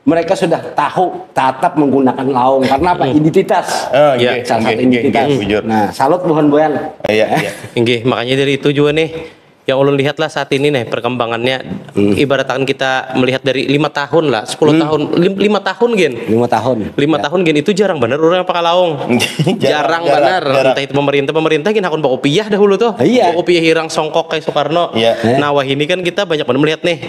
mereka sudah tahu tatap menggunakan laung karena apa identitas. Ah, Ya. enggih, Salah satu enggih, enggih, identitas. enggih, bujur. Nah, salut buhan boyan. Iya, iya. Enggih, makanya dari itu juga nih Yang ulun lihat lah saat ini nih perkembangannya, hmm, ibaratkan kita melihat dari lima tahun lah, sepuluh, hmm, tahun, lim, lima tahun gin. Lima tahun. Lima, ya, tahun gin itu jarang bener orang yang pakai laung. Jarang, jarang, jarang bener. Jarang. Entah itu pemerintah, pemerintah gin hakun bakopiah dahulu tuh. Iya. Bakopiah hirang songkok kayak Soekarno. Iya. Nah, wah ini kan kita banyak banget melihat nih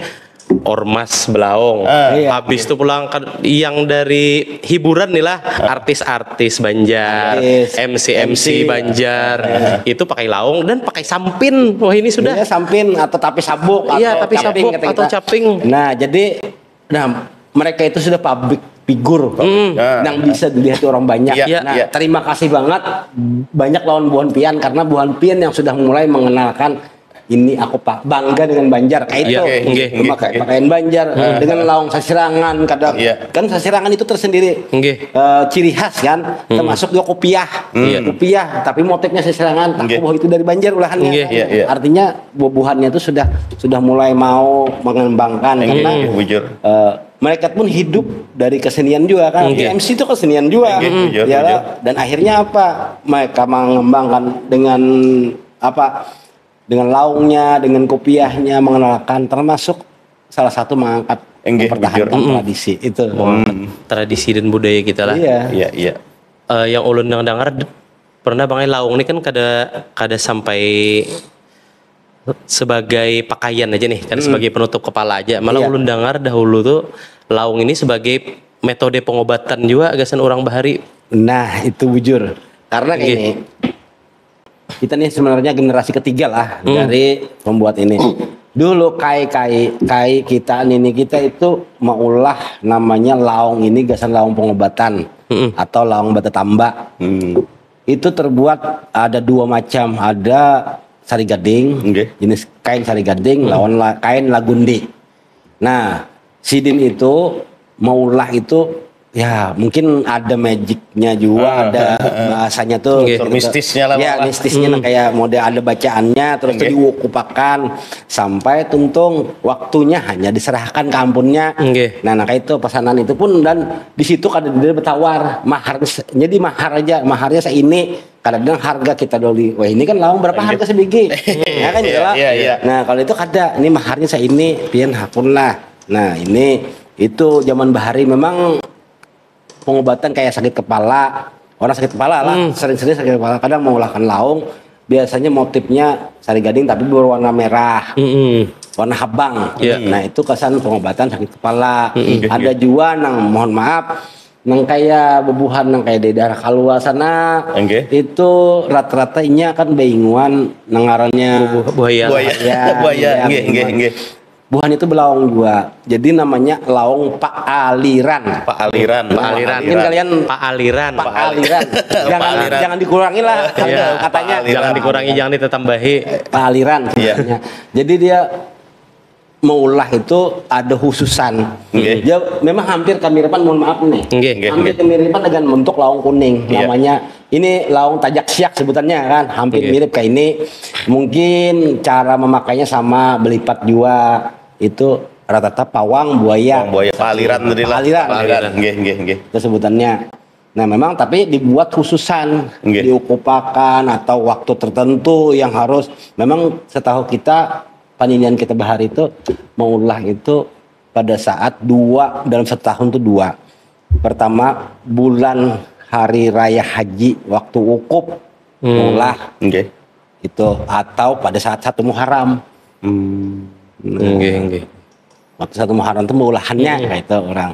ormas belaung. Ah. Iya. Habis itu pulang kan yang dari hiburan nih lah, artis-artis Banjar, artis, M C M C, M C Banjar, iya, itu pakai laung dan pakai sampin. Wah ini sudah. Iya, sampin atau tapi sabuk, iya, atau tapi caping, sabuk kata atau kita, caping. Nah, jadi, nah, mereka itu sudah public figure, hmm, yang bisa dilihat orang banyak. Iya, iya. Nah, iya, terima kasih banget banyak lawan buhan pian karena buhan pian yang sudah mulai mengenalkan ini aku pak bangga dengan Banjar kayak itu. Iya, nggih, nggih, memakai nggih, pakaian Banjar, hmm, dengan laung sasirangan kadang, iya, kan sasirangan itu tersendiri, nggih, eh, ciri khas kan, hmm, termasuk juga kopiah. Iya. Kopiah tapi motifnya sasirangan, nggih, tahu bahwa itu dari Banjar ulahannya. Nggih. Iya, iya. Artinya bubuhannya itu sudah sudah mulai mau mengembangkan, nggih, karena, nggih, bujur, eh, mereka pun hidup dari kesenian juga kan. Nggih. M C itu kesenian juga. Nggih, bujur, ya bujur. Dan akhirnya apa, mereka mengembangkan dengan apa, dengan laungnya, dengan kopiahnya, mengenalkan, termasuk salah satu mengangkat, enggih, mempertahankan, bujur, tradisi itu. Hmm. Tradisi dan budaya kita lah. Iya. Iya, iya. Eh, yang ulun yang dengar d-, pernah bang laung ini kan kada, kada sampai sebagai pakaian aja nih, kada, hmm, sebagai penutup kepala aja. Malah, iya, ulun dengar dahulu tuh laung ini sebagai metode pengobatan juga gasan orang bahari. Nah, itu bujur. Karena, enggih, gini, kita nih sebenarnya generasi ketiga lah, hmm, dari pembuat ini. Dulu kai-kai, kai kita, nini kita itu maulah namanya laung ini gasan laung pengobatan, mm-mm, atau laung batatamba. Hmm. Itu terbuat ada dua macam, ada sari gading, nggih, jenis kain sari gading, hmm, lawan la-, kain lagundi. Nah, sidin itu maulah itu, ya, mungkin ada magicnya juga, ah, ada bahasanya tuh, nggih, gitu. Mistisnya lah, ya, malah. Mistisnya, hmm, nah, kayak model ada bacaannya, terus, nggih, tuh diukupakan sampai tuntung waktunya hanya diserahkan ke ampunnya. Nggih. Nah, nah, kayak itu pesanan itu pun, dan di situ kada ada bertawar mahar, jadi mahar aja, maharnya seini. Kadang-kadang harga kita doli, wah, ini kan laung berapa, nggih, harga sebigi? Ya kan, iya, gitu lah. Iya, iya. Nah, kalau itu kada, ini maharnya seini, pian hakun lah. Nah, ini itu zaman bahari memang pengobatan kayak sakit kepala, orang sakit kepala lah, hmm, sering-sering sakit kepala, kadang mengulahkan laung, biasanya motifnya sari gading tapi berwarna merah, mm-mm, warna habang. Iya. Nah, itu kesan pengobatan sakit kepala. Mm-mm. Ada juga nang, mohon maaf, nang kaya bubuhan nang kaya di daerah Kalua sana, nggih, itu rata-rata inya kan bainguan nang ngarannya bubu-, buaya. Buaya. Buaya, buaya, nggih, nggih, bainguan. Nggih. Buhan itu belaung jua. Jadi namanya laung Pak Aliran. Pak Aliran. Pak Aliran. Mungkin kalian Pak Aliran. Pak Aliran. Jangan, Pak Aliran, jangan dikurangi lah, iya, katanya. Pak Aliran. Jangan dikurangi, jangan ditambahi. Pak Aliran, iya, sebenarnya. Jadi dia maulah itu ada khususan. Nggih. Dia memang hampir kemiripan, mohon maaf nih. Nggih, nggih, hampir, nggih, kemiripan dengan bentuk laung kuning, iya, namanya. Ini laung tajak siak sebutannya kan, hampir, nggih, mirip kayak ini. Mungkin cara memakainya sama, belipat juga. Itu rata-rata pawang buaya. Pawang buaya, Pak Aliran tadi lah. Pak Aliran. Pak Aliran, nggih, nggih, nggih. Itu sebutannya. Nah, memang tapi dibuat khususan, nggih, diukupakan atau waktu tertentu yang harus, memang setahu kita, paninian kita bahari itu maulah itu pada saat dua, dalam setahun tuh dua. Pertama, bulan hari raya haji, waktu wukuf, hmm, maulah. Nggih. Itu, atau pada saat satu Muharram. Hmm. Nah. Nggih, nggih. Waktu satu Muharram tuh maulahannya, hmm, kayak itu orang.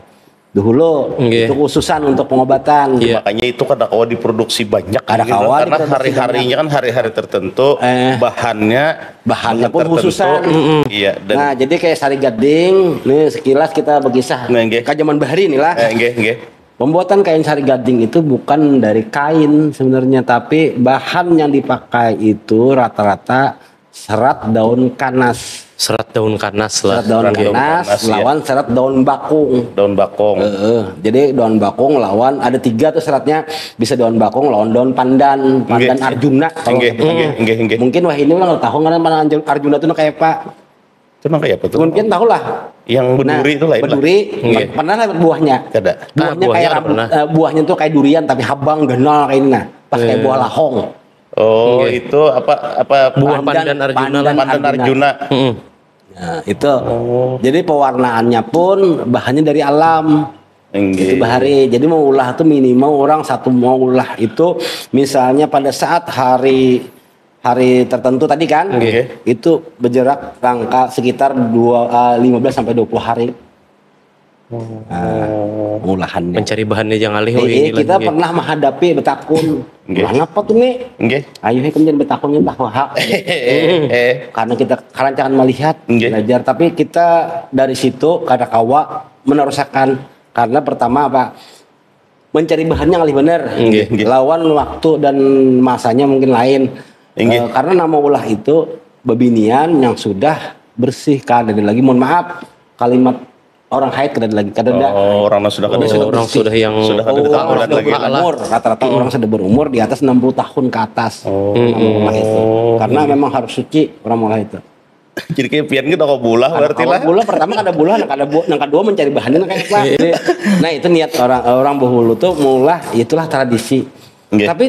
Dahulu, nggih, itu khususan untuk pengobatan. Iya. Makanya itu kada kawa diproduksi banyak. Kada kawa diproduksi banyak. Karena hari-harinya kan hari-hari tertentu, eh, bahannya, bahannya pun tertentu. Khususan. Mm-mm. Iya, dan nah, jadi kayak sari gading, nih sekilas kita berkisah, nah, nggih, ke zaman bahari nih lah. Eh, nggih, nggih. Pembuatan kain sari gading itu bukan dari kain sebenarnya, tapi bahan yang dipakai itu rata-rata serat daun kanas. Serat daun kanas lah. Serat daun kanas, serat daun kanas, iya, lawan serat daun bakung. Daun bakung. Heeh. Jadi daun bakung lawan, ada tiga tuh seratnya, bisa daun bakung lawan daun pandan, pandan, nggih, Arjuna kalau, nggih, kita, nggih, nggih, nggih. Mungkin wah ini orang tahu nggak pandan Arjuna tuh kayak apa? Itu nang kayak apa tuh? Mungkin tahu lah. Yang beduri, nah, itu lain lah. Beduri, nggih, pernah lah buahnya. Kada. Buahnya, ah, buahnya kayak rambut, pernah. Eh, buahnya tuh kayak durian tapi habang ganal kayak ini nah. Pas kayak, eh, buah lahong. Oh, Nggih. Itu apa apa Buah Pandan- pandan, Arjuna pandan- lah. Pandan Arjuna. Mm-mm. Nah, itu. Jadi pewarnaannya pun bahannya dari alam. Nggih. Itu bahari. Jadi mau ulah tuh minimal orang satu mau ulah itu misalnya pada saat hari hari tertentu tadi kan, Nggih. itu berjarak rangka sekitar dua, eh, lima belas sampai dua puluh hari. Nah, pengolahannya. Mencari bahannya jangan alih. Eh, Oh, eh, ini kita lagi. Pernah menghadapi betakun. Nggih. Lah, ngapa tuh nih? Nggih. Ayo, eh, kemudian betakun lah, wah. Eh, eh. Karena kita karancangan melihat, Nggih. belajar. Tapi kita dari situ kada kawa menerusakan. Karena pertama apa? Mencari bahannya ngalih bener. Nggih, nggih. Lawan waktu dan masanya mungkin lain. Nggih. Eh, karena nama ulah itu bebinian yang sudah bersih, kada ada lagi, mohon maaf, kalimat orang haid kada ada lagi, kada ada. Oh, orang sudah kada Oh, sudah orang bersih. Sudah yang Sudah kada Oh, ada orang tahunan sudah lagi. Berumur, rata-rata orang sudah berumur di atas enam puluh tahun ke atas. Oh. Orang ulah itu. Karena memang harus suci orang ulah itu. Jadi kayak pian gitu kok bulah berarti Kalau lah. Bulah pertama kada bulah, nah kada bu, nang kedua mencari bahannya nang kayak apa. Jadi, nah itu niat orang orang bahulu tuh maulah itulah tradisi. Nggih. Tapi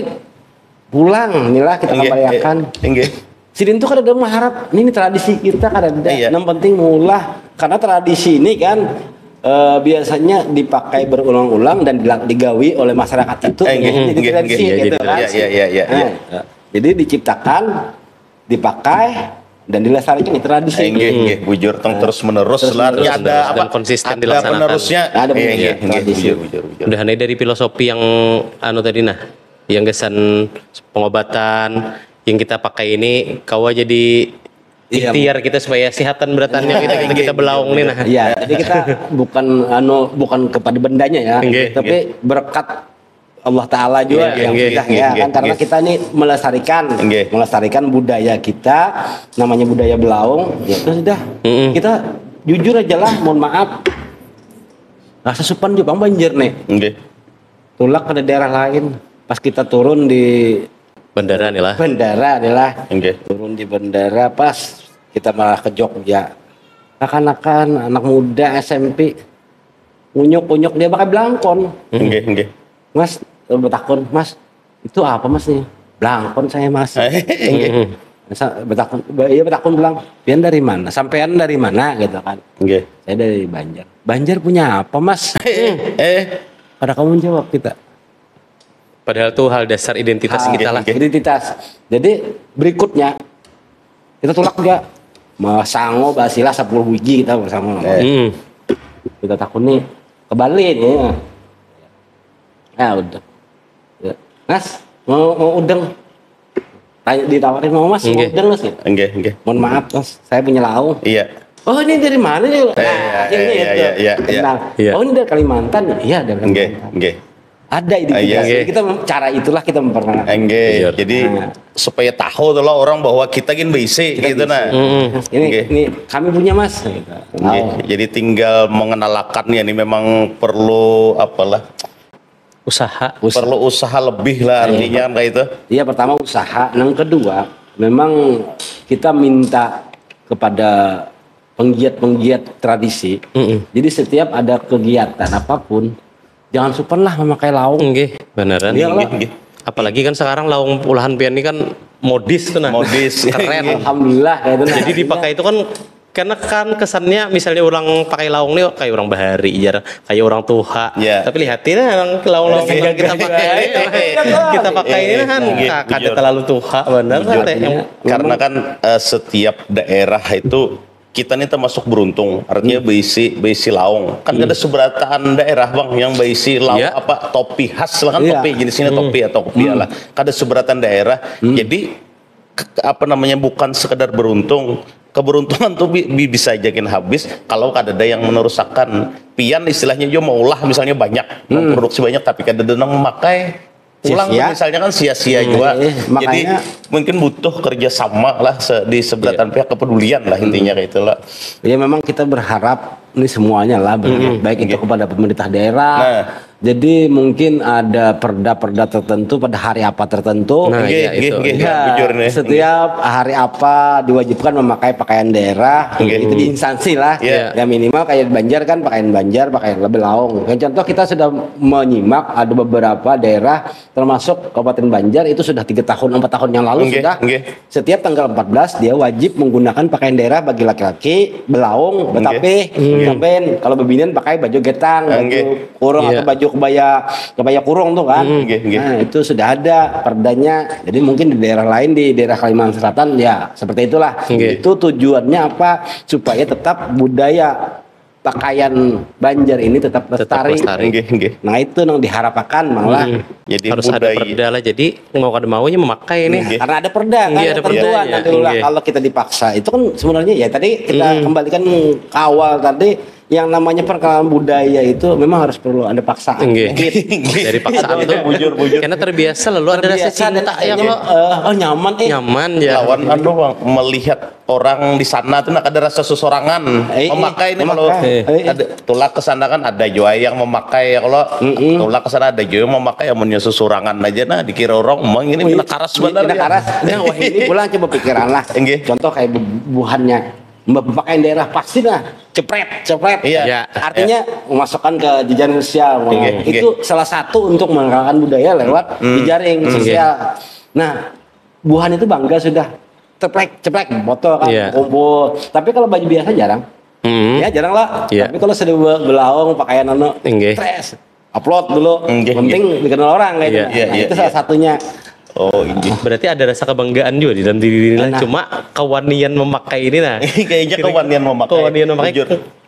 pulang inilah kita Nggih, kembalikan. eh, nggih. Sidin tuh kada ada mengharap ini tradisi kita kada ada. Iya. Yang penting maulah karena tradisi ini kan eh, biasanya dipakai berulang-ulang dan dila- digawi oleh masyarakat itu Eh, nggih, jadi nggih, tradisi nggih, gitu jadi kan. tradisi. Iya, iya, iya, Nah, iya. Jadi diciptakan, dipakai dan dilestarikan itu tradisi. Eh, nggih, nggih, bujur tong terus menerus Terus lah. menerus. Ada apa? Dan konsisten Ada dilaksanakan. Penerusnya. Ada Eh, penerusnya. nggih, nggih, Tradisi. bujur, bujur, bujur. Udah, ini dari filosofi yang anu tadi nah, yang gasan pengobatan yang kita pakai ini kawa jadi Iya, ikhtiar kita supaya sehatan beratannya kita, kita belaung nih nah. Iya, jadi kita bukan anu bukan kepada bendanya ya, Nggih, tapi berkat Allah Taala juga Nggih, yang nggih, sudah nggih, ya nggih, kan karena nggih. Kita ini melestarikan, Nggih. Melestarikan budaya kita, namanya budaya belaung, ya itu sudah. Mm-mm. Kita jujur aja lah, mohon maaf, rasa supan juga banjir nih, Nggih. Tulak ke daerah lain, pas kita turun di Bandara nih lah. Bandara adalah Nggih. Turun di bandara pas kita malah ke Jogja. Kakanakan anak muda S M P unyuk-unyuk dia pakai belangkon. Nggih, nggih. Mas eh, betakun, "Mas, itu apa Mas nih?" "Belangkon saya Mas." Nggih. Masa betakun, iya betakun bilang, "Pian dari mana? Sampean dari mana?" gitu kan. Nggih. "Saya dari Banjar." "Banjar punya apa Mas?" Eh, Pada kamu menjawab kita. Padahal tuh hal dasar identitas Ah, kita lah. Identitas. Jadi berikutnya kita tulak juga. Mau sango basilah sepuluh biji kita bersama. Eh. Hmm. Kita takuni ke Bali nih. Ya udah. Ya. Mas, mau mau udeng. Tanya ditawarin mau Mas, mau Nggih. udeng Mas gitu. Nggih, nggih. Mohon maaf Mas, saya punya laung. Iya. Oh ini dari mana nih? Nah, iya, ini iya, itu. iya, iya, iya. Kenal. Iya. Oh ini dari Kalimantan. Iya dari Nggih, Kalimantan. nggih. Ada identitas. Iya. Kita mem- cara itulah kita memperkenalkan. Nggih. Iya. Jadi Nah. Supaya tahu tuh lah orang bahwa kita gin bisi gitu nah. Mm-mm. Ini Nggih. ini kami punya Mas. Gitu. Nggih. Oh. Jadi tinggal mengenalakan ya ini memang perlu apalah Usaha. Usaha. perlu usaha lebih lah artinya kan kayak itu. Iya pertama usaha, yang kedua memang kita minta kepada penggiat-penggiat tradisi. Mm-mm. Jadi setiap ada kegiatan apapun jangan supan lah memakai laung. Nggih, beneran. Iya lah. Nggih, nggih. Apalagi kan sekarang laung olahan pian ini kan modis tuh nah. Modis. Keren. Alhamdulillah kayak itu. Nah. Jadi dipakai itu kan karena kan kesannya misalnya orang pakai laung nih kayak orang bahari jar, kayak orang tua. Iya. Tapi lihatin nah orang laung-laung Iya. yang kita pakai ini, kita pakai ini kan Iya, ka- kada bujur. Terlalu tua bener Bujur. teh. Iya. Karena kan eh, setiap daerah itu kita nih termasuk beruntung, artinya berisi berisi laung. Kan ada seberataan daerah bang yang berisi laung Iya. Apa topi khas lah kan Iya. Topi jenisnya topi atau kopi lah. Kada seberataan daerah. Jadi ke- apa namanya bukan sekedar beruntung. Keberuntungan tuh bi- bi- bisa aja gin habis kalau kada ada yang menerusakan. Pian istilahnya juga mau ulah misalnya banyak, memproduksi banyak tapi kada ada yang memakai. Pulang Sia-sia. Misalnya kan sia-sia juga. Eh, Jadi makanya mungkin butuh kerjasama lah se- di seberatan pihak kepedulian lah intinya kayak itulah. Ya memang kita berharap ini semuanya lah berharap, baik itu kepada pemerintah daerah, Nah. Jadi mungkin ada perda-perda tertentu pada hari apa tertentu. Nah, Nggih, iya, nggih, itu. nggih. Ya, Bujur nih. Setiap hari apa diwajibkan memakai pakaian daerah, Nggih. itu di instansi lah. Iya. Ya minimal kayak Banjar kan pakaian Banjar, pakaian belaung. Yang contoh kita sudah menyimak ada beberapa daerah termasuk Kabupaten Banjar itu sudah tiga tahun, empat tahun yang lalu Nggih, sudah nggih. Setiap tanggal empat belas dia wajib menggunakan pakaian daerah bagi laki-laki, belaung, betapih, Nggih. betapih. Kalau bebinian pakai baju getang, baju Nggih. kurung Iya. atau baju kebaya kebaya kurung tuh kan. Nggih, nggih. Nah, itu sudah ada perdanya. Jadi mungkin di daerah lain di daerah Kalimantan Selatan ya seperti itulah. Nggih. Itu tujuannya apa? Supaya tetap budaya pakaian Banjar ini tetap Tetap lestari. lestari. Nggih, nggih. Nah, itu yang diharapkan malah. Hmm. Jadi Harus ada budaya. Perda lah, jadi mau kada mau nya memakai nih. Nggih. Karena ada perda kan, Nggih, ada ada perda perdanya. Nanti ulah Nggih. Kalau kita dipaksa itu kan sebenarnya ya tadi kita kembalikan ke awal tadi yang namanya perkenalan budaya itu memang harus perlu ada paksaan. Nggih. Sedikit. Dari paksaan tuh. Bujur, bujur. Karena terbiasa lalu ada rasa Biasa cinta ya jadi, kalau eh, oh nyaman eh. Nyaman ya. Lawan anu Bang, melihat orang di sana tuh nak ada rasa sesorangan Eh, eh, memakai ini kalau memakai. Eh, eh. Ada tulak ke sana kan ada juga yang memakai ya kalau tulak ke sana ada juga yang memakai amunnya sesorangan aja nah dikira orang emang ini Wih, pina karas ini benar pina ya. karas. Nah, wah ini pulang coba pikiran lah. Enggak. Contoh kayak bu- buhannya Mbak pakaian daerah pasti lah cepret cepret. Iya. Ya. Artinya masukkan ke jejaring sosial. Enggak, Itu salah satu untuk mengenalkan budaya lewat jejaring sosial. Nah, buhan itu bangga sudah ceprek ceprek botol kan Iya. kumpul. Tapi kalau baju biasa jarang. Hmm. Ya jarang lah. Iya. Tapi kalau sudah be- belaung pakaian anu Enggak. Stres. Upload dulu. Enggak, Penting dikenal orang kayak Iya. gitu. Iya, Nah, iya, itu iya. Salah satunya. Oh ini. Berarti ada rasa kebanggaan juga di dalam diri ini lah. Nah. Cuma kawanian memakai ini nah. Kayaknya kawanian memakai. Kawanian memakai. Bujur.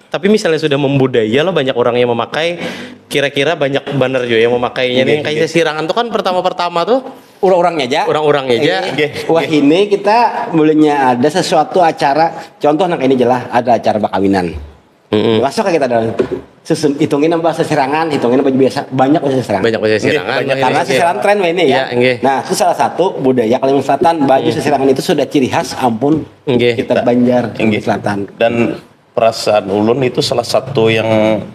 Tapi misalnya sudah membudaya loh banyak orang yang memakai, kira-kira banyak bener juga yang memakainya nih. Iya, Kayak iya. Sesirangan tuh kan pertama-pertama tuh Orang-orangnya aja. Orang-orangnya aja. Eh, Nggih, Wah nggih. ini kita bulannya ada sesuatu acara. Contoh nah ini jelas ada acara perkawinan. Mm-mm. Masuk ke kita dalam susun hitungin apa Sesirangan, hitungin apa biasa banyak Sesirangan. Banyak bahasa Sesirangan. banyak. Ini, Karena iya. Sesirangan tren ini ya. Iya, nggih. Nah, itu salah satu budaya Kalimantan Selatan. Baju Sesirangan itu sudah ciri khas ampun Nggih. kita Banjar Nggih. Selatan. Dan perasaan ulun itu salah satu yang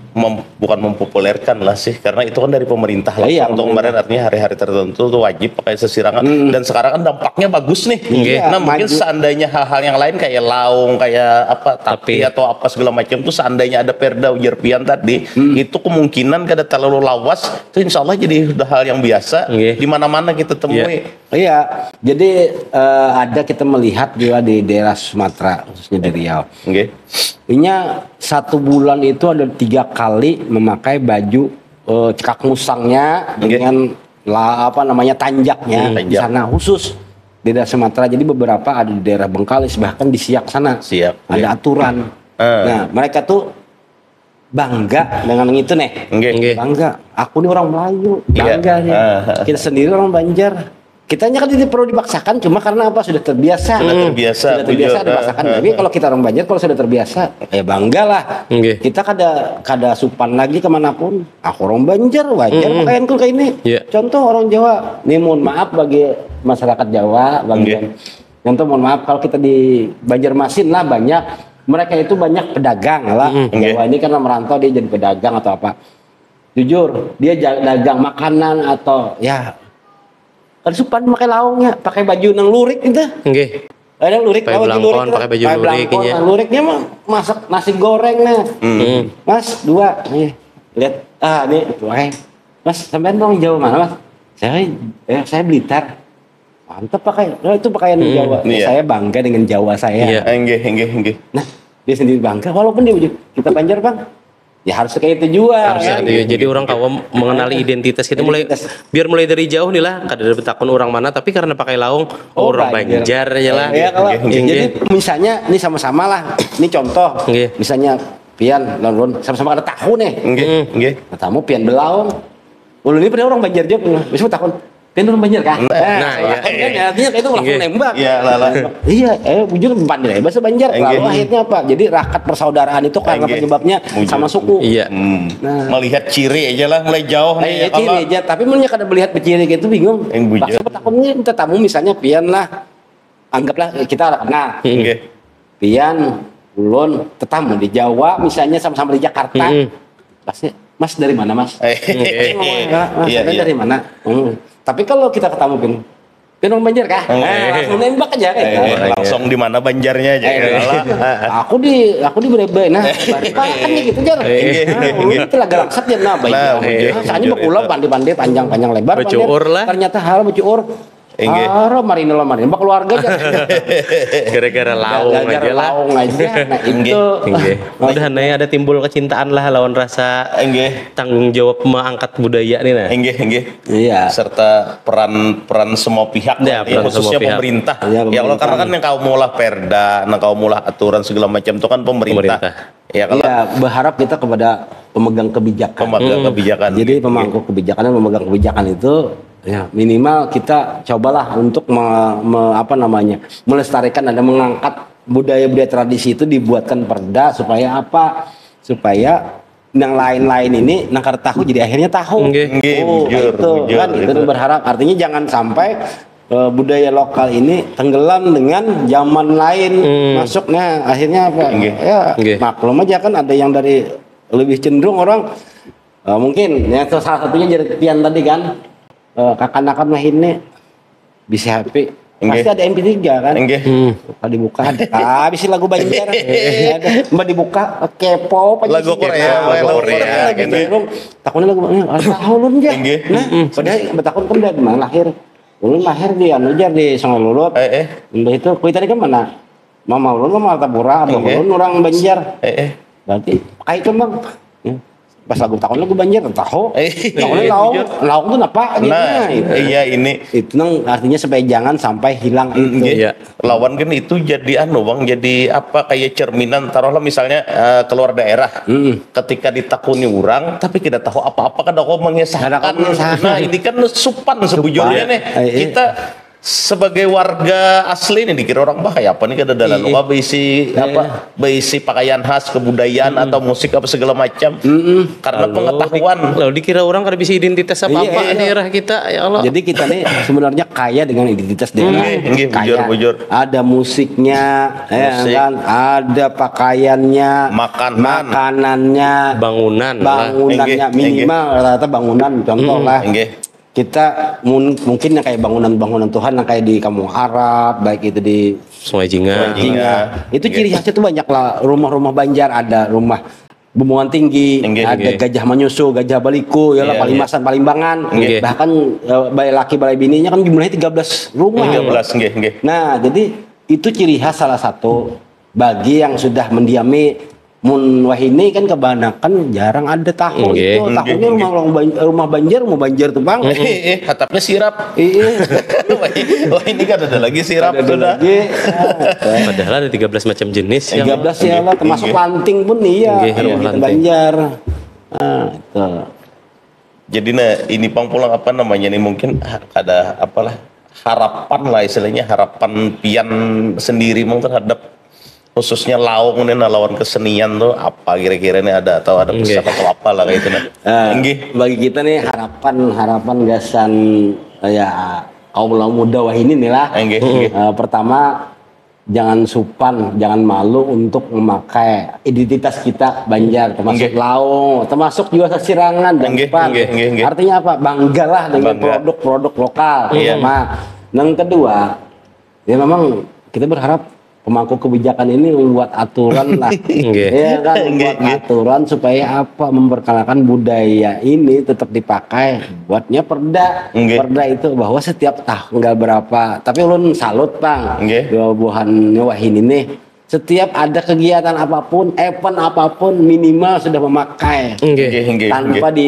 mem- bukan mempopulerkan lah sih karena itu kan dari pemerintah lah Iya, untuk pemerintah. Kemarin artinya hari-hari tertentu tuh wajib pakai sesirangan dan sekarang kan dampaknya bagus nih. Nggih. Nah mungkin Maju. seandainya hal-hal yang lain kayak laung, kayak apa tapi Tapi. Atau apa segala macam tuh seandainya ada perda ujar pian tadi itu kemungkinan kada terlalu lawas itu insya Allah jadi udah hal yang biasa Nggih. di mana-mana kita temui. Iya, jadi eh, ada kita melihat juga di daerah Sumatera khususnya di Riau. Nggih. Inya satu bulan itu ada tiga kali memakai baju eh, cekak musangnya Nggih. dengan la, apa namanya tanjaknya Hmm, di tanjak. Sana khusus di daerah Sumatera. Jadi beberapa ada di daerah Bengkalis bahkan di Siak sana Siak, ada iya. Aturan. Eh. Nah, mereka tuh bangga dengan itu nih. Nggih. Nggih. Bangga. Aku nih orang Melayu, Iya. bangga nih. Ah, ah, ah. Kita sendiri orang Banjar. Kitanya kan tidak perlu dipaksakan, cuma karena apa sudah terbiasa. Sudah terbiasa, Sudah terbiasa bujur. dipaksakan. Ah, ah, Jadi ah. Kalau kita orang Banjar, kalau sudah terbiasa, ya bangga lah. Nggih. Kita kada kada supan lagi kemanapun. Aku orang Banjar, wajar pakaianku kayak ini. Iya. Contoh orang Jawa, nih mohon maaf bagi masyarakat Jawa, bagi Nggih. yang contoh mohon maaf kalau kita di Banjarmasin lah banyak mereka itu banyak pedagang lah. Mm-mm. Jawa ini karena merantau dia jadi pedagang atau apa. Jujur, dia ja- dagang makanan atau ya kan supan pakai laungnya, pakai baju nang lurik itu. Nggih. Ada lurik, Pakai tahu baju belangkon, lurik itu? Pakai baju lurik, belangkon, iya. Nah, luriknya mah masak nasi goreng nah. Hmm. Mas dua, nih lihat ah ini itu eh. Mas sampean orang Jawa mana mas? Saya eh, saya Blitar. Mantap pakai, nah, itu pakaian Jawa. Iya. Saya bangga dengan Jawa saya. Iya. Enggih, enggih, enggih. Nah dia sendiri bangga walaupun dia baju kita Banjar bang. Ya harus kayak itu juga. Harus kan? ada ya. Jadi orang kawa mengenali identitas kita mulai Identitas. Biar mulai dari jauh nih lah, kada ada betakun orang mana tapi karena pakai laung, oh, Oh, orang Banjar. Banjar ya lah. Ya kalau Nggih, nggih. jadi misalnya ini sama-sama lah. Ini contoh. Nggih. Misalnya pian lawan saya sama-sama ada tahu nih. Enggih, Hmm. enggih. Nah, tamu pian belaung. Ulun ini pada orang Banjar juga. Bisa takun. Pian orang Banjar kah? Nah, Eh, nah, iya. kan, kan, artinya itu langsung Nggih. nembak. Iya, lah, lah. Iya, eh bujur pandai bahasa Banjar. Enggih. Lalu akhirnya apa? Jadi rakat persaudaraan itu karena Enggih. penyebabnya Bujur. sama suku. Iya. Hmm. Nah. Melihat ciri aja lah, mulai jauh Nah, nih. iya, ciri aja. Tapi mun kada melihat beciri itu bingung. Yang bujur. Maksudnya takutnya minta tamu misalnya pian lah. Anggaplah kita ada kenal. Enggih. Pian, ulun, tetamu di Jawa misalnya sama-sama di Jakarta. Hmm. Pasti Mas, dari mana, Mas? Eh, Saya ngomong, "Enggak, Mas, iya, saya iya. dari mana?" Hmm. Tapi kalau kita ketemu, "Pin, Pin orang Banjar kah?" Hmm. Nah, langsung nembak aja kayak Eh, gitu. langsung di mana Banjarnya aja. Eh, Alah. aku di aku di Brebes, nah, Brebes kan gitu aja. Iya, Nah, iya. ulun itu lah garangsat ya, nah, Banjar. Bujur, Soalnya bujur bakulah itu. pandai-pandai, panjang-panjang lebar. Bacuur Banjar. Lah. Ternyata hal bacuur. Inggih. Haro marina lah, marina keluarga aja. Gara-gara laung Gara-gara aja lah. Laung aja. Nah, itu. Inggih. Udah, nah, ada timbul kecintaan lah lawan rasa Inggih. Tanggung jawab mengangkat budaya nih, nah. Inggih, inggih. Iya. Serta peran peran semua pihak Ya, lah, ya, peran semua khususnya pihak. Pemerintah. Ya, Ya, kalau pemerintah. Karena kan yang kau maulah perda, yang kau maulah aturan segala macam itu kan pemerintah. Pemerintah. Ya kalau Iya, berharap kita kepada pemegang kebijakan. Pemegang kebijakan. Jadi pemangku kebijakan dan pemegang kebijakan itu, ya, minimal kita cobalah untuk me- me- apa namanya, melestarikan dan mengangkat budaya-budaya tradisi itu, dibuatkan perda supaya apa? Supaya yang lain-lain ini nang kada tahu jadi akhirnya tahu. Nggih. Nggih, Oh, bujur, itu bujur, kan itu itu. Berharap, artinya jangan sampai eh, budaya lokal ini tenggelam dengan zaman lain Hmm. masuk. Nah, akhirnya apa? Nggih. Ya, Nggih. maklum aja kan, ada yang dari lebih cenderung orang, eh, mungkin ya, salah satunya jadi Pian tadi kan, eh, kakanakan lah ini bisa happy. Nggih. Pasti ada M P tiga kan? Nggih. Hmm. Kalau dibuka, ah, bisa lagu Banjar. Ada. Mbak dibuka, kepo apa Lagu sih? Korea, Lagu lagu Korea, Korea, gitu. gitu. Takutnya lagu mana? Ada tahu ulun aja. Nggih. Nah, padahal mbak takut kan dari mana lahir? Ulun lahir di anu aja, di Sungai Lulut. Eh, eh. Mbah itu kuitan kan mana? Mama ulun mah Martapura, abah Nggih. Ulun orang Banjar. Eh, eh. Berarti kayak itu, Bang. Ya. Pas lagu takon lagu Banjar, tahu. Eh, Takon iya, lauk, bujur. Lauk tuh apa? Gitu. Nah, Nah, itu. Iya, ini Itu nang artinya supaya jangan sampai hilang Mm, itu. nggih. Iya. Lawan kan itu jadi anu, Bang, jadi apa, kayak cerminan, taruhlah misalnya eh, keluar daerah. Mm. Ketika ditakuni orang tapi tidak tahu apa-apa, kada kau mengisahkan. Kada kau mengisahkan. Nah, ini kan supan sebujurnya Supan. Nih. Eh, eh. Kita sebagai warga asli nih dikira orang, "Bah, kayak apa nih, kada dalam Iya. apa beisi Iya. apa beisi pakaian khas, kebudayaan atau musik apa segala macam." Mm-mm. Karena Lalu pengetahuan. di- lalu dikira orang kada bisa identitas apa-apa Iya, iya. Daerah kita, ya Allah. Jadi kita nih sebenarnya kaya dengan identitas daerah. Nggih, nggih, Kaya. Bujur, bujur. Ada musiknya, ya Musik. Kan? Ada pakaiannya, Makanan. Makanannya, Bangunan lah. Bangunannya Nggih, minimal rata-rata bangunan, contoh lah. Nggih. Kita mun- mungkin yang kayak bangunan-bangunan Tuhan yang kayak di Kampung Arab, baik itu di Sungai Jingah. Jingah. Itu Nggih. Ciri khasnya tuh banyak lah, rumah-rumah Banjar, ada rumah Bumbungan Tinggi, Nggih, ada nggih. Gajah Manyusu, Gajah Baliku, ya lah, Iya, Palimasan, Palimbangan, Nggih. Bahkan eh, balai laki balai bininya kan jumlahnya tiga belas rumah. Tiga belas, nggih, nggih. Nah, jadi itu ciri khas salah satu bagi yang sudah mendiami. Mun wahini kan kebanyakan jarang ada tahu Nggih, itu. nggih, Tahunya rumah, rumah Banjar, rumah Banjar tuh, Bang. Eh, eh, hatapnya sirap. Iya. Wah, ini, wah, ini kan ada lagi sirap Ada sudah. Lagi. Padahal ada tiga belas macam jenis yang Tiga belas ya lah, termasuk Nggih. Lanting pun iya. Nggih, Iya, rumah gitu, Lanting. Banjar. Nah, itu. Jadi nah, ini pang pulang apa namanya nih, mungkin ha- ada apalah harapan lah, istilahnya harapan pian sendiri mungkin terhadap khususnya laung nih, nah, lawan kesenian tuh apa kira-kira nih, ada atau ada pesan Nggih. atau apa lah kayak itu nah. Eh, Inggih. Bagi kita nih harapan harapan gasan ya kaum kaum muda wahini nih lah. Inggih, inggih. Eh, pertama, jangan supan, jangan malu untuk memakai identitas kita Banjar, termasuk Inggih. Laung, termasuk juga Sasirangan dan Inggih, Ipan. Inggih, inggih, inggih. Artinya apa? Banggalah dengan Bangga. Produk-produk lokal. Iya. Pertama. Yang kedua, ya memang kita berharap pemangku kebijakan ini membuat aturan lah. Nggih. Ya kan, Nggih, membuat nggih. Aturan supaya apa? Memperkenalkan budaya ini tetap dipakai. Buatnya perda. Nggih. Perda itu bahwa setiap tanggal berapa. Tapi ulun salut, Bang. Nggih. Dua buhannya wahini nih. Setiap ada kegiatan apapun, event apapun, minimal sudah memakai. Nggih. Inggih, inggih, Tanpa inggih. di,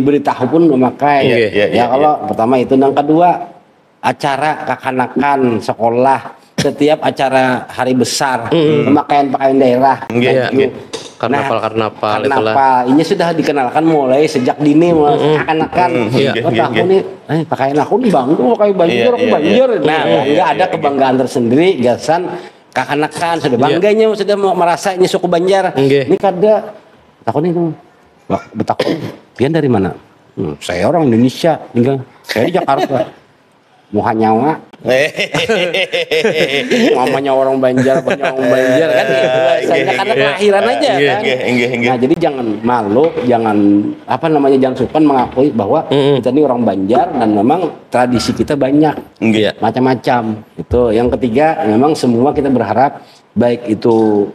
diberitahu pun memakai. Iya, iya, Ya, iya, kalau pertama itu, yang kedua, acara kakanakan sekolah, setiap acara hari besar, pemakaian-pakaian daerah, Nggih, baju. nggih. Karnaval-karnaval itulah. Karnaval, ini sudah dikenalkan mulai sejak dini, Mas. Kakanakan. Mm, iya. Oh, nggih, tahu nggih. Nih, eh, pakaian aku nih bangga, pakai baju Iya, orang iya, Banjar. iya. Nah, Iya, bangga, iya, ada iya. Kebanggaan tersendiri gasan kakanakan, sudah Iya. bangganya, sudah merasa ini suku Banjar. Nggih. Ini kada, takutnya itu. Wah, betakut. Pian dari mana? Hmm, saya orang Indonesia, tinggal saya di Jakarta. muha nyawa, mamanya orang Banjar, punya orang Banjar kan gitu. Biasanya karena kelahiran aja kan. Nah, jadi jangan malu, jangan apa namanya, jangan sungkan mengakui bahwa kita ini orang Banjar dan memang tradisi kita banyak macam-macam. Itu yang ketiga, memang semua kita berharap baik itu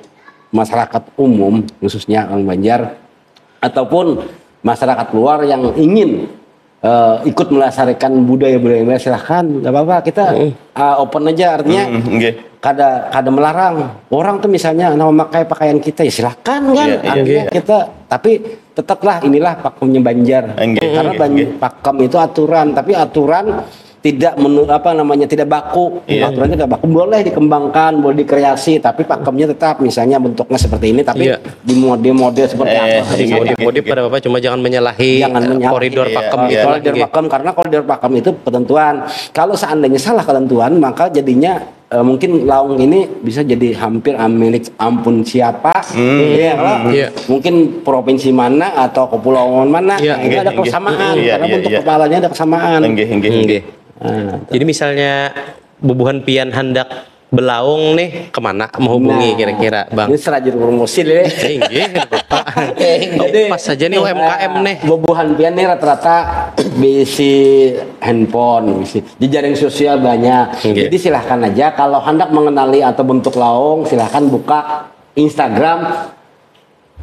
masyarakat umum khususnya orang Banjar ataupun masyarakat luar yang ingin eh, ikut melestarikan budaya-budaya Banjar, silahkan, nggak apa-apa, kita eh, open aja, artinya kada kada melarang orang tuh misalnya nah memakai pakaian kita, ya silahkan kan. Artinya kita, tapi tetaplah inilah pakemnya Banjar. Karena Banjar, pakem itu aturan, tapi aturan tidak menu, apa namanya, tidak baku. Aturan tidak baku, boleh dikembangkan, boleh dikreasi, tapi pakemnya tetap, misalnya bentuknya seperti ini, tapi di mode-mode seperti apa. Modif-modif pada apa, cuma jangan menyalahi Jangan menyalahi. Koridor pakem Kalau gitu lah. Koridor pakem, karena koridor pakem itu ketentuan. Kalau seandainya salah ketentuan, maka jadinya eh, mungkin Laung ini bisa jadi hampir milik ampun siapa, ya, kalau mungkin provinsi mana atau kepulauan mana, Iya. itu ada kesamaan Iya, karena iya, bentuk iya. Kepalanya ada kesamaan. Enggih, enggih, enggih. Nah, Jadi misalnya bubuhan pian handak belaung nih, kemana menghubungi kira-kira, Bang? Ini serajin promosi deh. Inggih, Bapak. Jadi Pas saja nih U M K M nih. Bubuhan pian nih rata-rata bisi handphone, bisi jejaring sosial banyak. Nggih. Jadi silahkan aja kalau hendak mengenali atau bentuk Laung, silahkan buka Instagram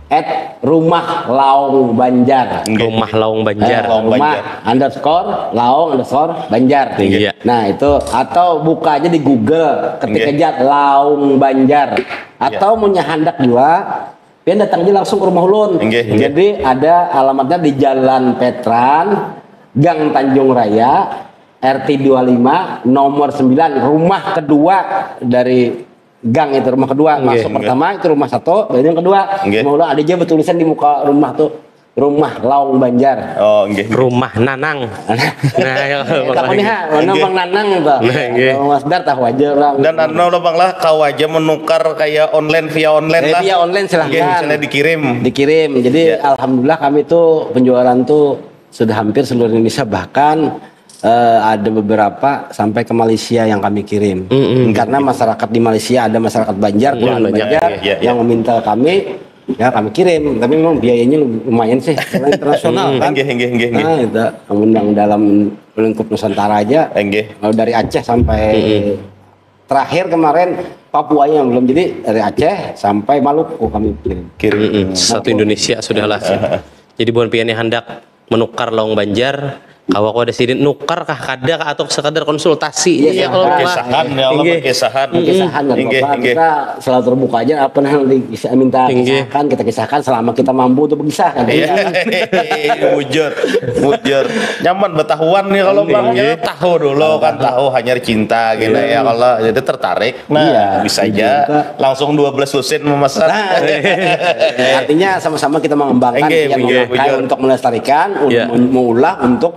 at rumah Laung Banjar. Rumah Laung Banjar. Laung Rumah Banjar. Underscore Laung underscore Banjar. Iya. Nah, itu atau buka aja di Google, ketik Nggih. Aja Laung Banjar. Atau punya handak juga, pian datang aja langsung ke rumah ulun. Nggih, nggih. Jadi ada alamatnya di Jalan Petran, Gang Tanjung Raya, R T dua lima, nomor sembilan, rumah kedua dari gang itu, rumah kedua. Nggih, Masuk pertama itu rumah satu, dan yang kedua, Nggih. Rumah ulun ada aja bertulisan di muka rumah tuh, rumah Laung Banjar. Oh, enggih. Rumah Nanang. Nah, ya, Takutnya ha, mana Nggih. Bang Nanang tuh. Nah, nggih. Bang Masdar tahu aja orang. Dan anu lah Bang lah, kau aja menukar kayak online, via online Eh, lah. Via online silahkan. Nggih, misalnya dikirim. Dikirim. Jadi Iya. Alhamdulillah kami tuh penjualan tuh sudah hampir seluruh Indonesia, bahkan eh, ada beberapa sampai ke Malaysia yang kami kirim. Karena masyarakat di Malaysia ada masyarakat Banjar, Iya, Tuhan banyak, Banjar iya, iya, yang meminta kami, ya kami kirim. Tapi memang biayanya lumayan sih, karena internasional kan. Enggih, enggih, enggih, enggih. Nah, itu namun yang dalam lingkup Nusantara aja, Enggih. Kalau dari Aceh sampai terakhir kemarin Papua yang belum, jadi dari Aceh sampai Maluku kami kirim. Kirim. Mm-mm, satu Indonesia sudahlah. Jadi buhan pian yang hendak menukar Laung Banjar, kawa kau ada sidin nukar kah, kada kah, atau sekadar konsultasi Iya, ya kalau iya. Pak? Kisahkan ya Allah, Nggih. berkisahkan. Kisahkan nggak Nggih, apa-apa, nggih. Kita selalu terbuka aja, apa yang di- bisa minta Nggih. Kisahkan, kita kisahkan selama kita mampu untuk berkisah kan. Iya. Bujur, bujur. Nyaman betahuan nih kalau Bang ya, tahu dulu kan, tahu hanya cinta gini ya, kalau jadi tertarik. Nah, Iya, bisa iya, aja kita langsung dua belas lusin memesan. Nah, artinya sama-sama kita mengembangkan, Nggih, yang nggih, memakai bujur. Untuk melestarikan, un- Iya. mem- mengolah untuk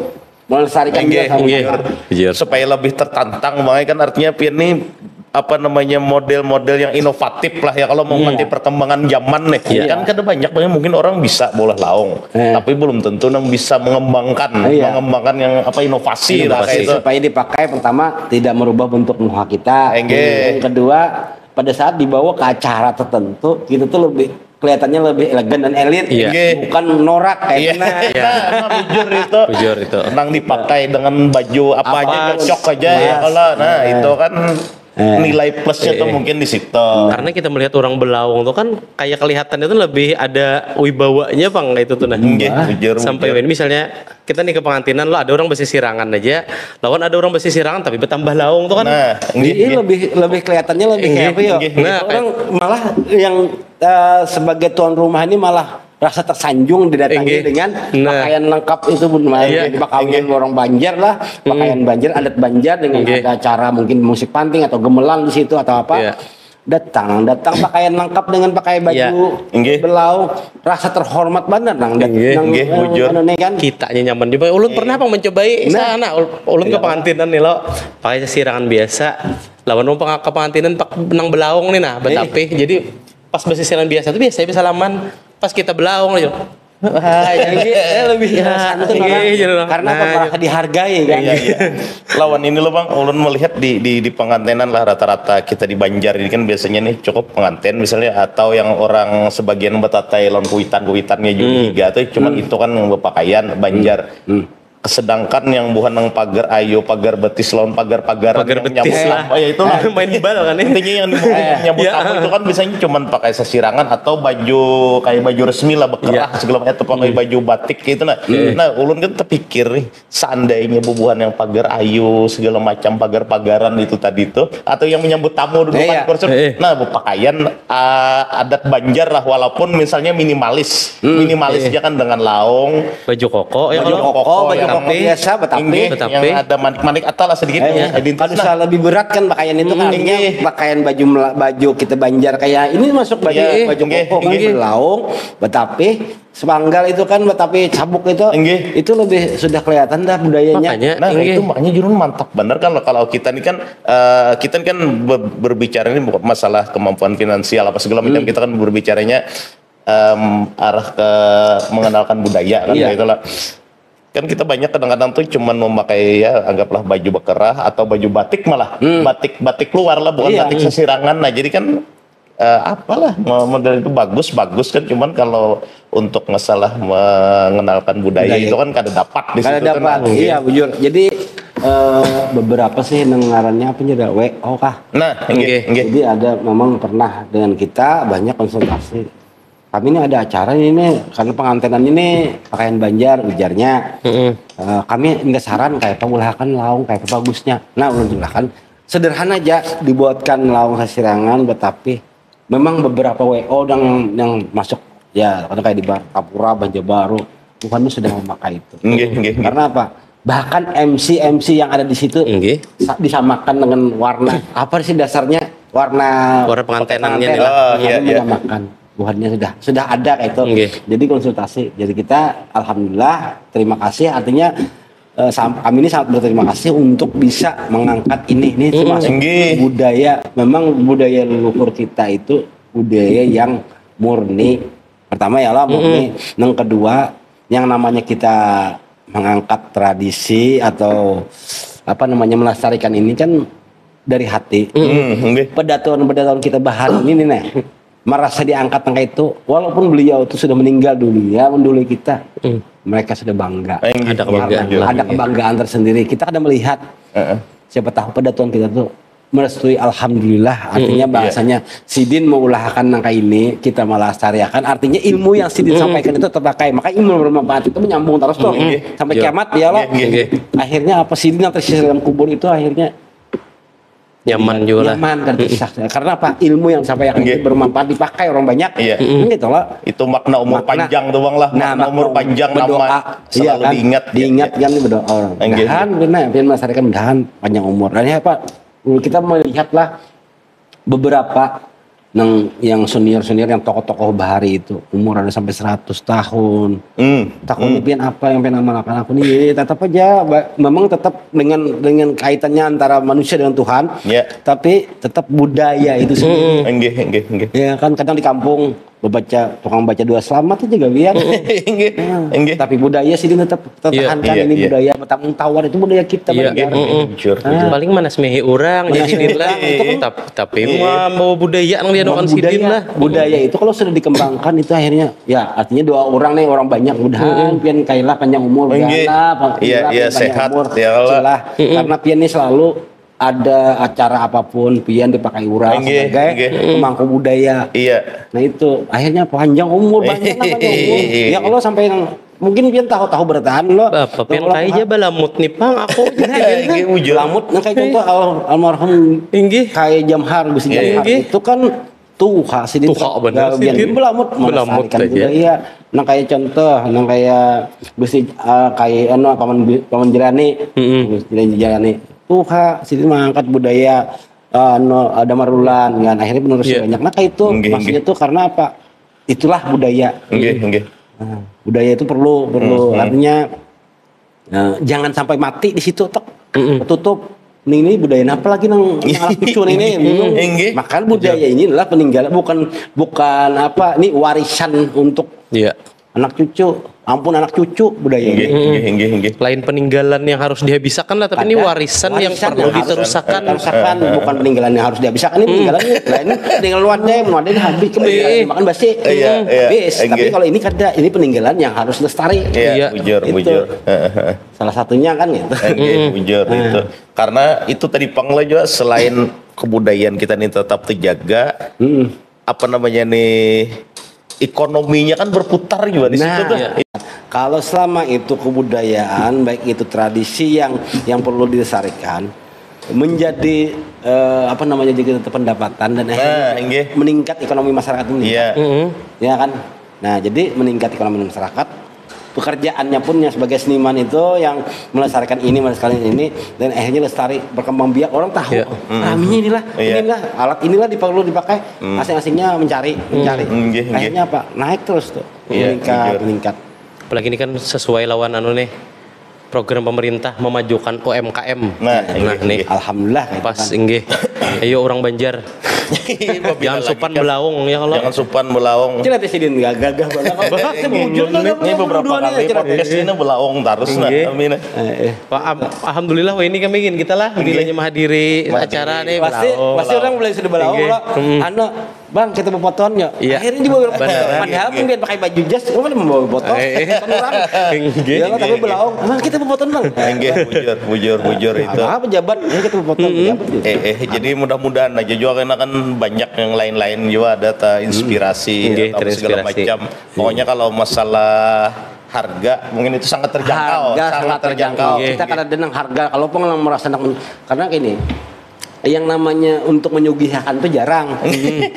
melestarikan Nggih, juga sama nggih. kita. Bujur. Supaya lebih tertantang, makanya kan artinya pian nih apa namanya, model-model yang inovatif lah ya, kalau mau ngerti perkembangan zaman nih. Iya. Kan kada banyak banyak mungkin orang bisa bolah laung, Iya. Tapi belum tentu nang bisa mengembangkan, Iya. Mengembangkan yang apa, inovasi lah Inovasi. kayak itu. Supaya dipakai pertama tidak merubah bentuk muka kita. Enggih. Yang kedua, pada saat dibawa ke acara tertentu, kita tuh lebih kelihatannya lebih elegan dan elit, Iya. Enggih. Bukan norak kayak Iya. gimana. Iya. Nah, bujur itu. Bujur itu. Nang dipakai dengan baju apa, Apa, aja cocok aja ya Pas. kalau, nah, Eh. Itu kan Eh. nilai plusnya tuh mungkin di situ. Karena kita melihat orang belaung tuh kan kayak kelihatannya tuh lebih ada wibawanya, Bang, kayak itu tuh nah. Enggih, bujur, Sampai bujur. Ini misalnya kita nih ke pengantinan lo, ada orang basisirangan aja, lawan ada orang basisirangan tapi bertambah laung tuh kan. Nah, Jadi enggih, enggih. Lebih lebih kelihatannya lebih Enggih, happy yo. Enggih, Nah, Orang malah yang eh, sebagai tuan rumah ini malah rasa tersanjung didatangi Enggih. Dengan Nah. Pakaian lengkap itu pun malah Iya. Jadi pakaian orang Banjar lah, pakaian Banjar, adat Banjar dengan Enggih. Ada acara mungkin musik panting atau gemelan di situ atau apa. Iya. Datang, datang pakaian lengkap dengan pakai baju Iya. Enggih. Belaung, rasa terhormat banget nang, Enggih. nang, Enggih, nang bujur. Anu nih kan. Kitanya nyaman juga. Ulun pernah, Bang, mencobai Nah. Sana. Ul- Ulun ke Iya. Pengantinan nih lo, pakai sirangan biasa, lawan orang peng- ke pengantinan pak nang belaung nih nah, betapi. Jadi pas basisirangan biasa tuh biasa bisa laman. Pas kita belaung aja, Wah, yang ini, eh, lebih Ya, santun iya, orang. iya, orang. Karena Nah, pernah dihargai kan. Iya, iya. Lawan ini loh bang, ulun melihat di di di pengantenan lah rata-rata kita di Banjar ini kan biasanya nih cukup pengantin misalnya atau yang orang sebagian betatai lawan kuitan kuitannya juga tuh cuman itu kan yang berpakaian Banjar. Sedangkan yang buhan nang pagar ayu, pagar betis lawan pagar-pagaran Pagar yang betis nyambut lah. tamu, ya itulah. Main bal kan ya? Intinya yang di muka nyambut Iya. tamu itu kan biasanya cuman pakai sesirangan atau baju kayak baju resmi lah bekerah Iya. segala macam atau pakai baju batik gitu nah. Nah, ulun kan terpikir nih seandainya bubuhan yang pagar ayu segala macam pagar-pagaran itu tadi itu atau yang menyambut tamu dulu Iya. kan kursus. Iya. Nah, berpakaian ah, adat Banjar lah walaupun misalnya minimalis. Minimalis aja kan dengan laung Baju koko ya Baju kalau koko, baju yang koko biasa, betapi Inggih, Betapi. yang ada manik-manik atau lah sedikit Eh, ya, kalau identitas nah. Salah lebih berat kan pakaian itu kan artinya Inggih. Pakaian baju mela- baju kita Banjar kayak ini masuk baju Iya, baju inggih, koko kan inggih. Berlaung, betapi sepanggal itu kan betapi sabuk itu Inggih. Itu lebih sudah kelihatan dah budayanya. Makanya Nah, inggih. Itu makanya jurun mantap bener kalau kalau kita ini kan eh, kita ini kan ber- berbicara ini bukan masalah kemampuan finansial apa segala macam kita kan berbicaranya em, arah ke mengenalkan budaya kan Iya. gitu lah. Kan kita banyak kadang-kadang tuh cuman memakai ya anggaplah baju bekerah atau baju batik malah batik batik luar lah bukan Iya. Batik sesirangan. Nah, jadi kan eh, apalah mo- model itu bagus bagus kan cuman kalau untuk masalah mengenalkan budaya Budaya. Itu kan kada dapat di Kada situ kan. dapat. Iya bujur. Jadi eh, beberapa sih nang ngarannya apa nih ada W O kah? Nah, Inggih. inggih, inggih. Jadi ada memang pernah dengan kita banyak konsultasi. Kami ini ada acara ini nih, karena pengantenan ini pakaian Banjar ujarnya. Mm-mm. Eh, kami minta saran kayak apa ulahakan laung kayak apa bagusnya. Nah, ulun ulahakan sederhana aja dibuatkan laung sasirangan betapi memang beberapa W O yang yang masuk ya karena kayak di Martapura, Banjarbaru, Tuhan itu sudah memakai itu. Inggih, inggih, inggih. Karena apa? Bahkan M C M C yang ada di situ Inggih. sa- disamakan dengan warna apa sih dasarnya warna Warna pengantenannya pengantin nih lah. Oh, iya, Kami iya. menyamakan buhannya sudah sudah ada kayak itu. Inggih. Jadi konsultasi. Jadi kita alhamdulillah terima kasih artinya eh, sam- kami ini sangat berterima kasih untuk bisa mengangkat ini ini termasuk Inggih. budaya memang budaya leluhur kita itu budaya yang murni pertama ya lah murni yang kedua yang namanya kita mengangkat tradisi atau apa namanya melestarikan ini kan dari hati Hmm, inggih. pedatuan-pedatuan kita bahan ini nih merasa diangkat angka itu walaupun beliau itu sudah meninggal dunia mendului kita mereka sudah bangga Ada kebanggaan Karena ada kebanggaan tersendiri kita kada melihat Heeh. siapa tahu pedatuan kita tuh merestui alhamdulillah artinya bahasanya sidin mengulahkan nangka ini kita melestariakan artinya ilmu yang sidin sampaikan itu terpakai maka ilmu bermanfaat itu menyambung terus tuh sampai kiamat ya lah Iya, iya. akhirnya apa sidin yang tersisa dalam kubur itu akhirnya Nyaman juga lah. nyaman kan tersisa karena apa ilmu yang disampaikan Iya. itu bermanfaat dipakai orang banyak Iya. Hmm, gitu lah Itu makna umur Makna- panjang tuh bang lah. Nah, Makna umur makna panjang berdoa, nama iya selalu kan? Diingat. Diingat kan berdoa orang. Enggak, Mudahan benar pian melestarikan mudahan panjang umur. Dan ya Pak, kita melihatlah beberapa nang yang senior-senior yang tokoh-tokoh bahari itu umur ada sampai seratus tahun. Hmm. Takutnya pian apa yang pian amalakan aku nih tetap aja ba- memang tetap dengan dengan kaitannya antara manusia dengan Tuhan. Ya. Tapi tetap budaya itu sendiri. Enggih, enggih, enggih. Ya kan kadang di kampung baca tukang baca doa selamat itu juga biar. Enggih, enggih. Tapi budaya sih tetap tertahankan Iya, ini iya. Budaya Betawi Tawar itu budaya kita Iya. Banjar. Mm-mm. Sure. Ah. Paling mana sih orang Mana jadi sih lah. orang, itu kan Tap- Tapi mau bawa budaya nang dia Memang doakan sidin budaya, lah. budaya itu kalau sudah dikembangkan itu akhirnya ya artinya doa orang nih orang banyak mudahan pian kailah panjang umur Enggih. mudahan lah, Iya, pian iya, panjang sehat, umur, ya Allah. Cilah. Karena pian nih selalu ada acara apapun pian dipakai orang Enggih, sebagai enggih. pemangku budaya. Iya. Nah itu akhirnya panjang umur banyak lah panjang umur. Ya kalau sampai yang mungkin pian tahu-tahu bertahan loh. Apa pian Kalau kai aja bala mut ipang aku. Enggih, bujur. Lamut nah kayak contoh al- almarhum Inggih. kayak Jamhar Gusti Iya. Jamhar Inggih. Itu kan tuha sidin Tuha bener gawian sidin. Belamut Belamut melestarikan aja. Budaya. Nah kayak contoh, nah kayak Gusti eh, kayak anu paman Gu- paman Jerani, Mm-mm. Gusti Jerani. Tuha sidin mengangkat budaya eh, anu ada marulan kan akhirnya penerus Iya. banyak. Nah kayak itu Enggih, maksudnya enggih. Tuh karena apa? Itulah budaya. Enggih, enggih. Nah, budaya itu perlu perlu artinya eh, jangan sampai mati di situ tok. Mm-mm. Ketutup. Nih ini budaya apa lagi nang nang anak cucu nih nih bingung. Enggih. Maka budaya ini adalah peninggalan bukan bukan apa ini warisan untuk Iya. anak cucu, ampun anak cucu budaya ini. Inggih, inggih, inggih. Lain peninggalan yang harus dihabisakan lah, tapi ini Ada warisan, yang warisan perlu yang harus diterusakan. Terusakan, bukan peninggalan yang harus dihabisakan, ini peninggalan lain, peninggalan wadah, wadah ini habis kembali Iya. makan basi. Iya, iya. Habis, tapi Inggih. Kalau ini kada, ini peninggalan yang harus lestari. Iya, Iya. Bujur, Itu. Bujur. Salah satunya kan gitu. Inggih, Bujur itu. Karena itu tadi pang lah juga, selain kebudayaan kita ini tetap terjaga, Hmm. apa namanya nih, ekonominya kan berputar juga di situ Nah, tuh. kalau selama itu kebudayaan, baik itu tradisi yang yang perlu dilestarikan, menjadi eh, apa namanya juga tetap pendapatan dan akhirnya Nah, inggih. Meningkat ekonomi masyarakat ini. Iya. Mm-mm. Ya kan? Nah, jadi meningkat ekonomi masyarakat, pekerjaannya pun yang sebagai seniman itu yang melestarikan ini, melestarikan ini, dan akhirnya lestari, berkembang biak, orang tahu. Iya. Raminya inilah, Iya. inilah alat inilah diperlu dipakai, asing-asingnya mencari, mencari. Inggih, inggih. Akhirnya apa? Naik terus tuh. Iya, Meningkat, Bujur. Meningkat. Apalagi ini kan sesuai lawan anu nih, program pemerintah memajukan U M K M. Nah, Nah, inggih, nih. inggih. Alhamdulillah gitu Pas kan. Inggih. Ayo orang Banjar. Jangan supan belaung ya kalau. Jangan supan belaung. Cina teh sidin gagah gagah banget. Saya mau bujur Ini, ini beberapa kali podcast ini belaung terus nah Inggih. Kami nih. Eh, eh. Pak, am- alhamdulillah wah ini kami ingin kita lah bilanya menghadiri acara nih Pasti belaung. pasti orang mulai sudah belaung Inggih. kalau anu bang kita mau fotonya. Iya. Akhirnya juga Benar. padahal pun dia pakai baju jas, orang mau foto. Eh, eh. Kan orang. Inggih. Ya, tapi belaung, bang kita mau foto bang. Inggih, Bujur, Bujur, Bujur itu. Apa pejabat? Ya kita mau foto pejabat gitu. Eh, eh, jadi mudah-mudahan aja juga karena kan banyak yang lain-lain juga ada ta inspirasi Inggih, atau apa segala terinspirasi. Macam. Pokoknya kalau masalah harga mungkin itu sangat terjangkau, Harga sangat, sangat terjangkau. Inggih, Kita kada ada nang harga. Kalau pun nang merasa nak men- karena gini, yang namanya untuk menyugihkan tuh jarang.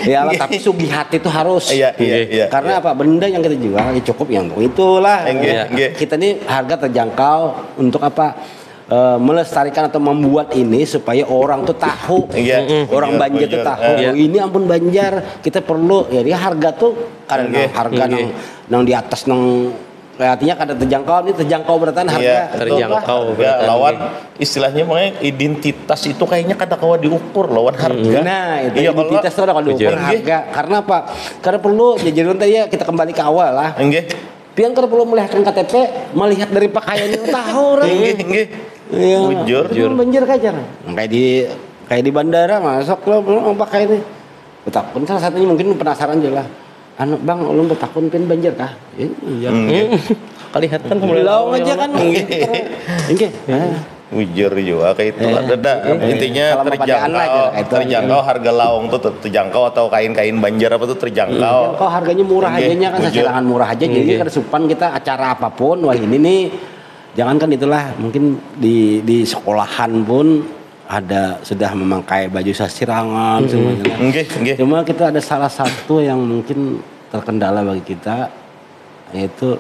Ya, tapi sugih hati tuh harus. Iya, iya, Iya. iya. Karena apa? Benda yang kita jual ya cukup yang itulah. Inggih, Iya. inggih. Kita ini harga terjangkau untuk apa? Eh, melestarikan atau membuat ini supaya orang tuh tahu, Iya, orang bujur, Banjar tuh bujur. Tahu, Iya. "Oh, ini ampun Banjar, kita perlu." Ya, dia harga tuh kadang Inggih. harga nang nang di atas nang ya, artinya kada terjangkau, ini terjangkau beratan harga. Iya, betul. Terjangkau Ya, beratan, lawan istilahnya makanya identitas itu kayaknya kada kawa diukur lawan harga. Nah, itu Iya, kalau identitas tuh ada kalau diukur Bujur. harga. Karena apa? Karena perlu jajaran tadi ya kita kembali ke awal lah. Inggih. Pian kada perlu melihatkan K T P, melihat dari pakaiannya tahu orang. Inggih, inggih. Iya. Bujur. Ini Banjar aja. Kayak di kayak di bandara masuk lo belum pakai ini. Betakun salah satunya mungkin penasaran aja lah. Anu bang, ulun betakun pian Banjar kah? Ya, iya. Inggih. Kelihatan Belaung aja kan. Inggih. Nah, Bujur juga kayak itu lah. Dah, intinya Kalau mau padaan lah terjangkau, aja, itu. Terjangkau harga laung tuh ter- terjangkau atau kain-kain Banjar apa tuh terjangkau. Kalau harganya murah Inggih, aja kan bujur. Sasirangan murah aja jadi Inggih. Kada supan kita acara apapun wah ini nih jangankan itulah mungkin di di sekolahan pun ada sudah memakai baju sasirangan semuanya. Inggih, inggih. Cuma kita ada salah satu yang mungkin terkendala bagi kita yaitu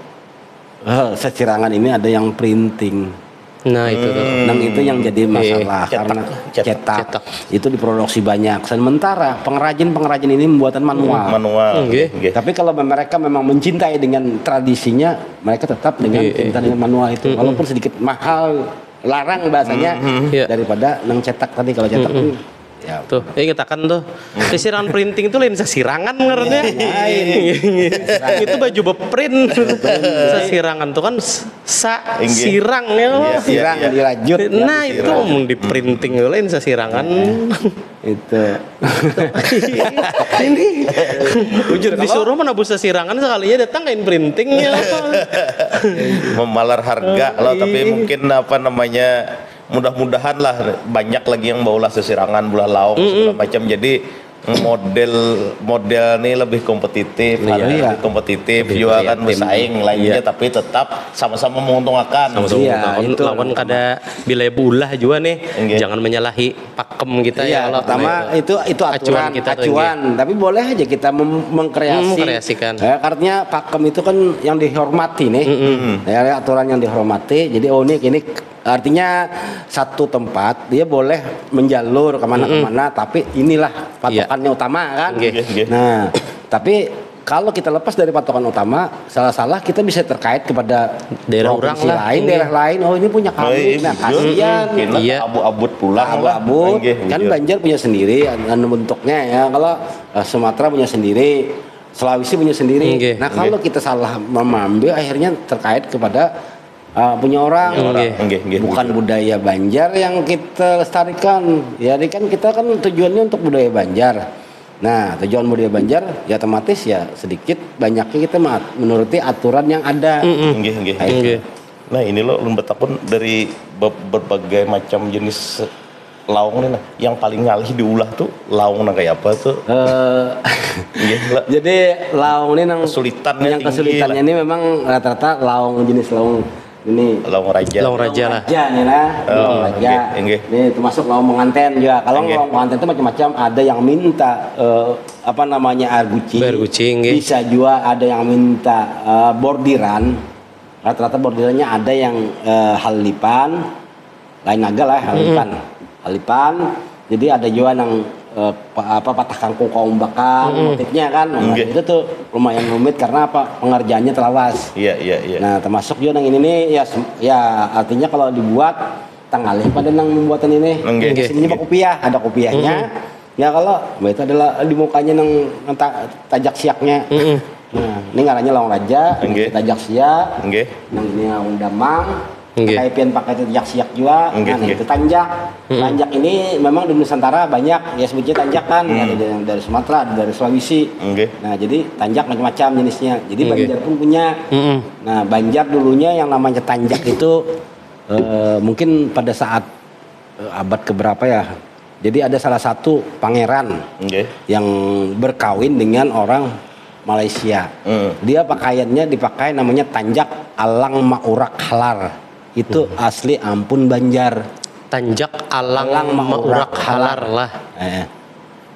eh, sasirangan ini ada yang printing. Nah itu tuh. Nang itu yang jadi masalah Cetak, karena cetak. Cetak, itu diproduksi banyak. Sementara pengrajin-pengrajin ini membuatan manual. Manual. Inggih. Inggih. Tapi kalau mereka memang mencintai dengan tradisinya, mereka tetap dengan Iya, iya. Cinta dengan manual itu. Walaupun sedikit mahal, larang bahasanya Iya. daripada nang cetak tadi kalau cetak tuh. Ya. Tuh, ingatakan tuh. Sasirangan printing itu lain sasirangan ngarannya. Itu baju beprint. Sasirangan tuh kan s- sa Inggih. sirang ya. Iya, iya, Sirang iya. Dirajut. Nah itu mau di printing lain sasirangan. Itu. Ini bujur disuruh menabus sasirangan sekalinya datang kain printing ya. Memalar harga loh, tapi mungkin apa namanya, mudah-mudahan lah banyak lagi yang baulah sasirangan, baulah laung segala macam. Jadi model model nih lebih kompetitif, Iya. harga Iya. lebih kompetitif Lebih juga kan kompetitif. Bersaing lainnya, Iya. Tapi tetap sama-sama menguntungkan. Sama-sama Iya, lawan, itu. Lawan kada bila bulah juga nih. Inggih. Jangan menyalahi pakem kita ya Iya, kalau pertama kalau itu itu acuan aturan, kita tuh, acuan. Tapi boleh aja kita mem- mengkreasi. Hmm, mengkreasikan. Ya, artinya pakem itu kan yang dihormati nih. Ya, aturan yang dihormati. Jadi oh ini ini artinya satu tempat dia boleh menjalur kemana-kemana, tapi inilah patokannya utama kan. Nggih. Nggih, nggih. Nah, tapi kalau kita lepas dari patokan utama, salah-salah kita bisa terkait kepada Daerah orang provinsi lah, lain, nggih. Daerah lain. Oh ini punya kami, Baik, nah betul. kasihan. Kena Iya. Abut-abut pulang lah. Abut, Nggih, kan nggih. Banjar punya sendiri anu bentuknya ya. Kalau eh, Sumatera punya sendiri, Sulawesi punya sendiri. Nggih. Nah, kalau kita salah mengambil, akhirnya terkait kepada uh, punya orang. Punya orang. Nggih. Nggih, nggih, bukan betul. Budaya Banjar yang kita lestarikan. Jadi kan kita kan tujuannya untuk budaya Banjar. Nah, tujuan budaya Banjar ya otomatis ya sedikit banyaknya kita mat- menuruti aturan yang ada. Nggih, nggih. Kayak gitu. Nggih. Nah, ini lo ulun betakun dari be- berbagai macam jenis laung nih nah. Yang paling ngalih diulah tuh laung nang kayak apa tuh? Eh, Nggih, lah. Jadi laung ini nang Kesulitannya yang tinggi kesulitannya lah. Ini memang rata-rata laung jenis laung ini. Laung raja. Laung raja lah. Raja nih lah. Oh, laung raja. Nggih, nggih. Ini termasuk laung pengantin juga. Kalau nggih. Laung pengantin itu macam-macam. Ada yang minta eh, apa namanya air guci. Air guci, nggih. Bisa juga ada yang minta eh, bordiran. Rata-rata bordirannya ada yang eh, halipan, lain naga lah halipan. Halipan. Jadi ada juga yang eh, pa- apa patah kangkung kaumbakan motifnya kan. Nah, nggih. Itu tuh lumayan rumit karena apa? Pengerjaannya terlawas. Iya, iya, iya. Nah, termasuk juga yang ini nih ya sem- ya artinya kalau dibuat tangalih pada nang membuatan ini. Nggih. Sininya bakupiah, ada kupiahnya. Ya kalau itu adalah di mukanya nang nang ta- tajak siaknya. Nah, ini ngarannya laung raja, nggih. Tajak siak. Nggih. Nang ini laung damang. Nggih. Kayak pian pakai itu tajak siak juga. Nggih, nah, nggih. Itu tanjak. Tanjak ini memang di Nusantara banyak ya sebutnya tanjak kan. Ada yang dari Sumatera, ada dari Sulawesi. Nggih. Nah, jadi tanjak macam-macam jenisnya. Jadi nggih. Banjar pun punya. Nah, Banjar dulunya yang namanya tanjak itu eh, mungkin pada saat eh, abad keberapa ya. Jadi ada salah satu pangeran Nggih. Yang berkawin dengan orang Malaysia. Dia pakaiannya dipakai namanya tanjak alang maurak halar. Itu asli ampun Banjar. Tanjak alang, alang maurak halar lah. Eh,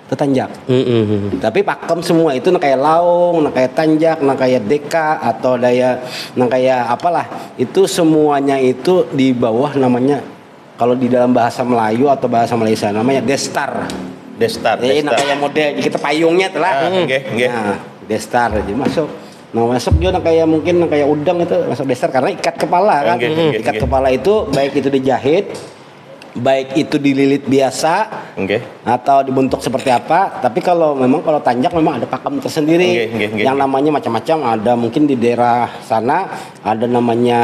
itu tanjak. Mm-mm. Tapi pakem semua itu nang kayak laung, nang kayak tanjak, nang kayak deka atau daya, nang kayak apalah. Itu semuanya itu di bawah namanya kalau di dalam bahasa Melayu atau bahasa Malaysia namanya destar. Destar. Jadi destar. Nah kayak model kita payungnya tuh lah. Ah, okay, okay. Nah, destar jadi masuk. Nah masuk juga nah kayak mungkin nah kayak udang itu masuk destar karena ikat kepala kan. Okay, okay, ikat okay. Kepala itu baik itu dijahit, baik itu dililit biasa okay. Atau dibentuk seperti apa. Tapi kalau memang kalau tanjak memang ada pakem tersendiri okay, okay, okay, yang okay. Namanya macam-macam. Ada mungkin di daerah sana ada namanya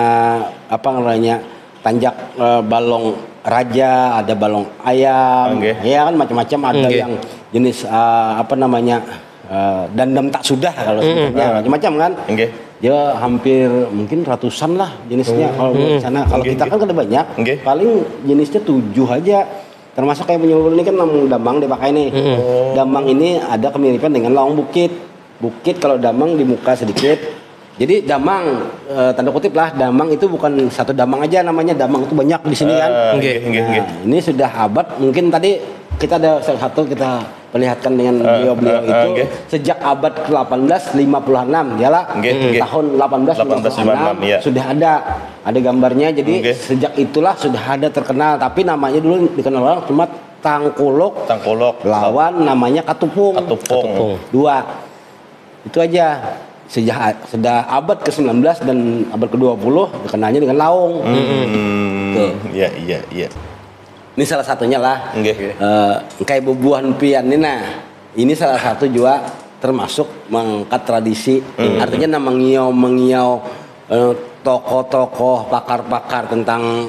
apa namanya tanjak uh, balong raja, ada balong ayam, okay. Ya kan macam-macam ada okay. Yang jenis uh, apa namanya uh, dandam tak sudah kalau sebutnya uh, macam-macam kan. Okay. Dia hampir mungkin ratusan lah jenisnya hmm. Kalau hmm. Di sana kalau okay. Kita kan ada banyak, okay. Paling jenisnya tujuh aja. Termasuk kayak penyuluh ini kan damang dipakai nih. Hmm. Damang ini ada kemiripan dengan laung bukit. Bukit kalau damang di muka sedikit. Jadi damang eh, tanda kutip lah damang itu bukan satu damang aja namanya damang itu banyak di sini kan. Uh, okay. Nah, okay. Ini sudah abad mungkin tadi kita ada salah satu kita perlihatkan dengan uh, beliau-beliau uh, uh, itu okay. Sejak abad ke-1856 ya lah. Okay, okay. Tahun 1856 ya. Sudah ada ada gambarnya jadi okay. Sejak itulah sudah ada terkenal tapi namanya dulu dikenal orang cuma Tangkuluk. Tangkuluk. Lawan namanya Katupung. Katupung. Katupung. Dua. Itu aja. Sejak sudah abad ke-19 dan abad ke-20 dikenalnya dengan laung. Hmm. Tuh. Ya, ya, ya. Ini salah satunya lah. Okay. Uh, kayak bubuhan pian ini nah. Ini salah satu juga termasuk mengangkat tradisi. Hmm. Artinya nama mengiau mengiau uh, tokoh-tokoh pakar-pakar tentang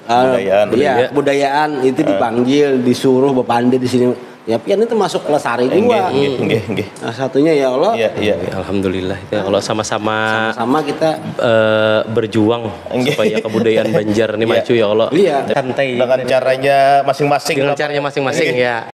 Uh, kebudayaan. Iya, kebudayaan itu uh. Dipanggil, disuruh berpandai di sini. Ya, pian itu masuk kelestari juga. Nggih, nggih, nggih. Nah, satunya ya Allah. Iya, iya. Ya, alhamdulillah ya Allah sama-sama sama kita uh, berjuang nggih. Supaya kebudayaan Banjar ini iya. Maju ya Allah. Iya. Santai. Dengan caranya masing-masing. Dengan caranya masing-masing nggih. Ya.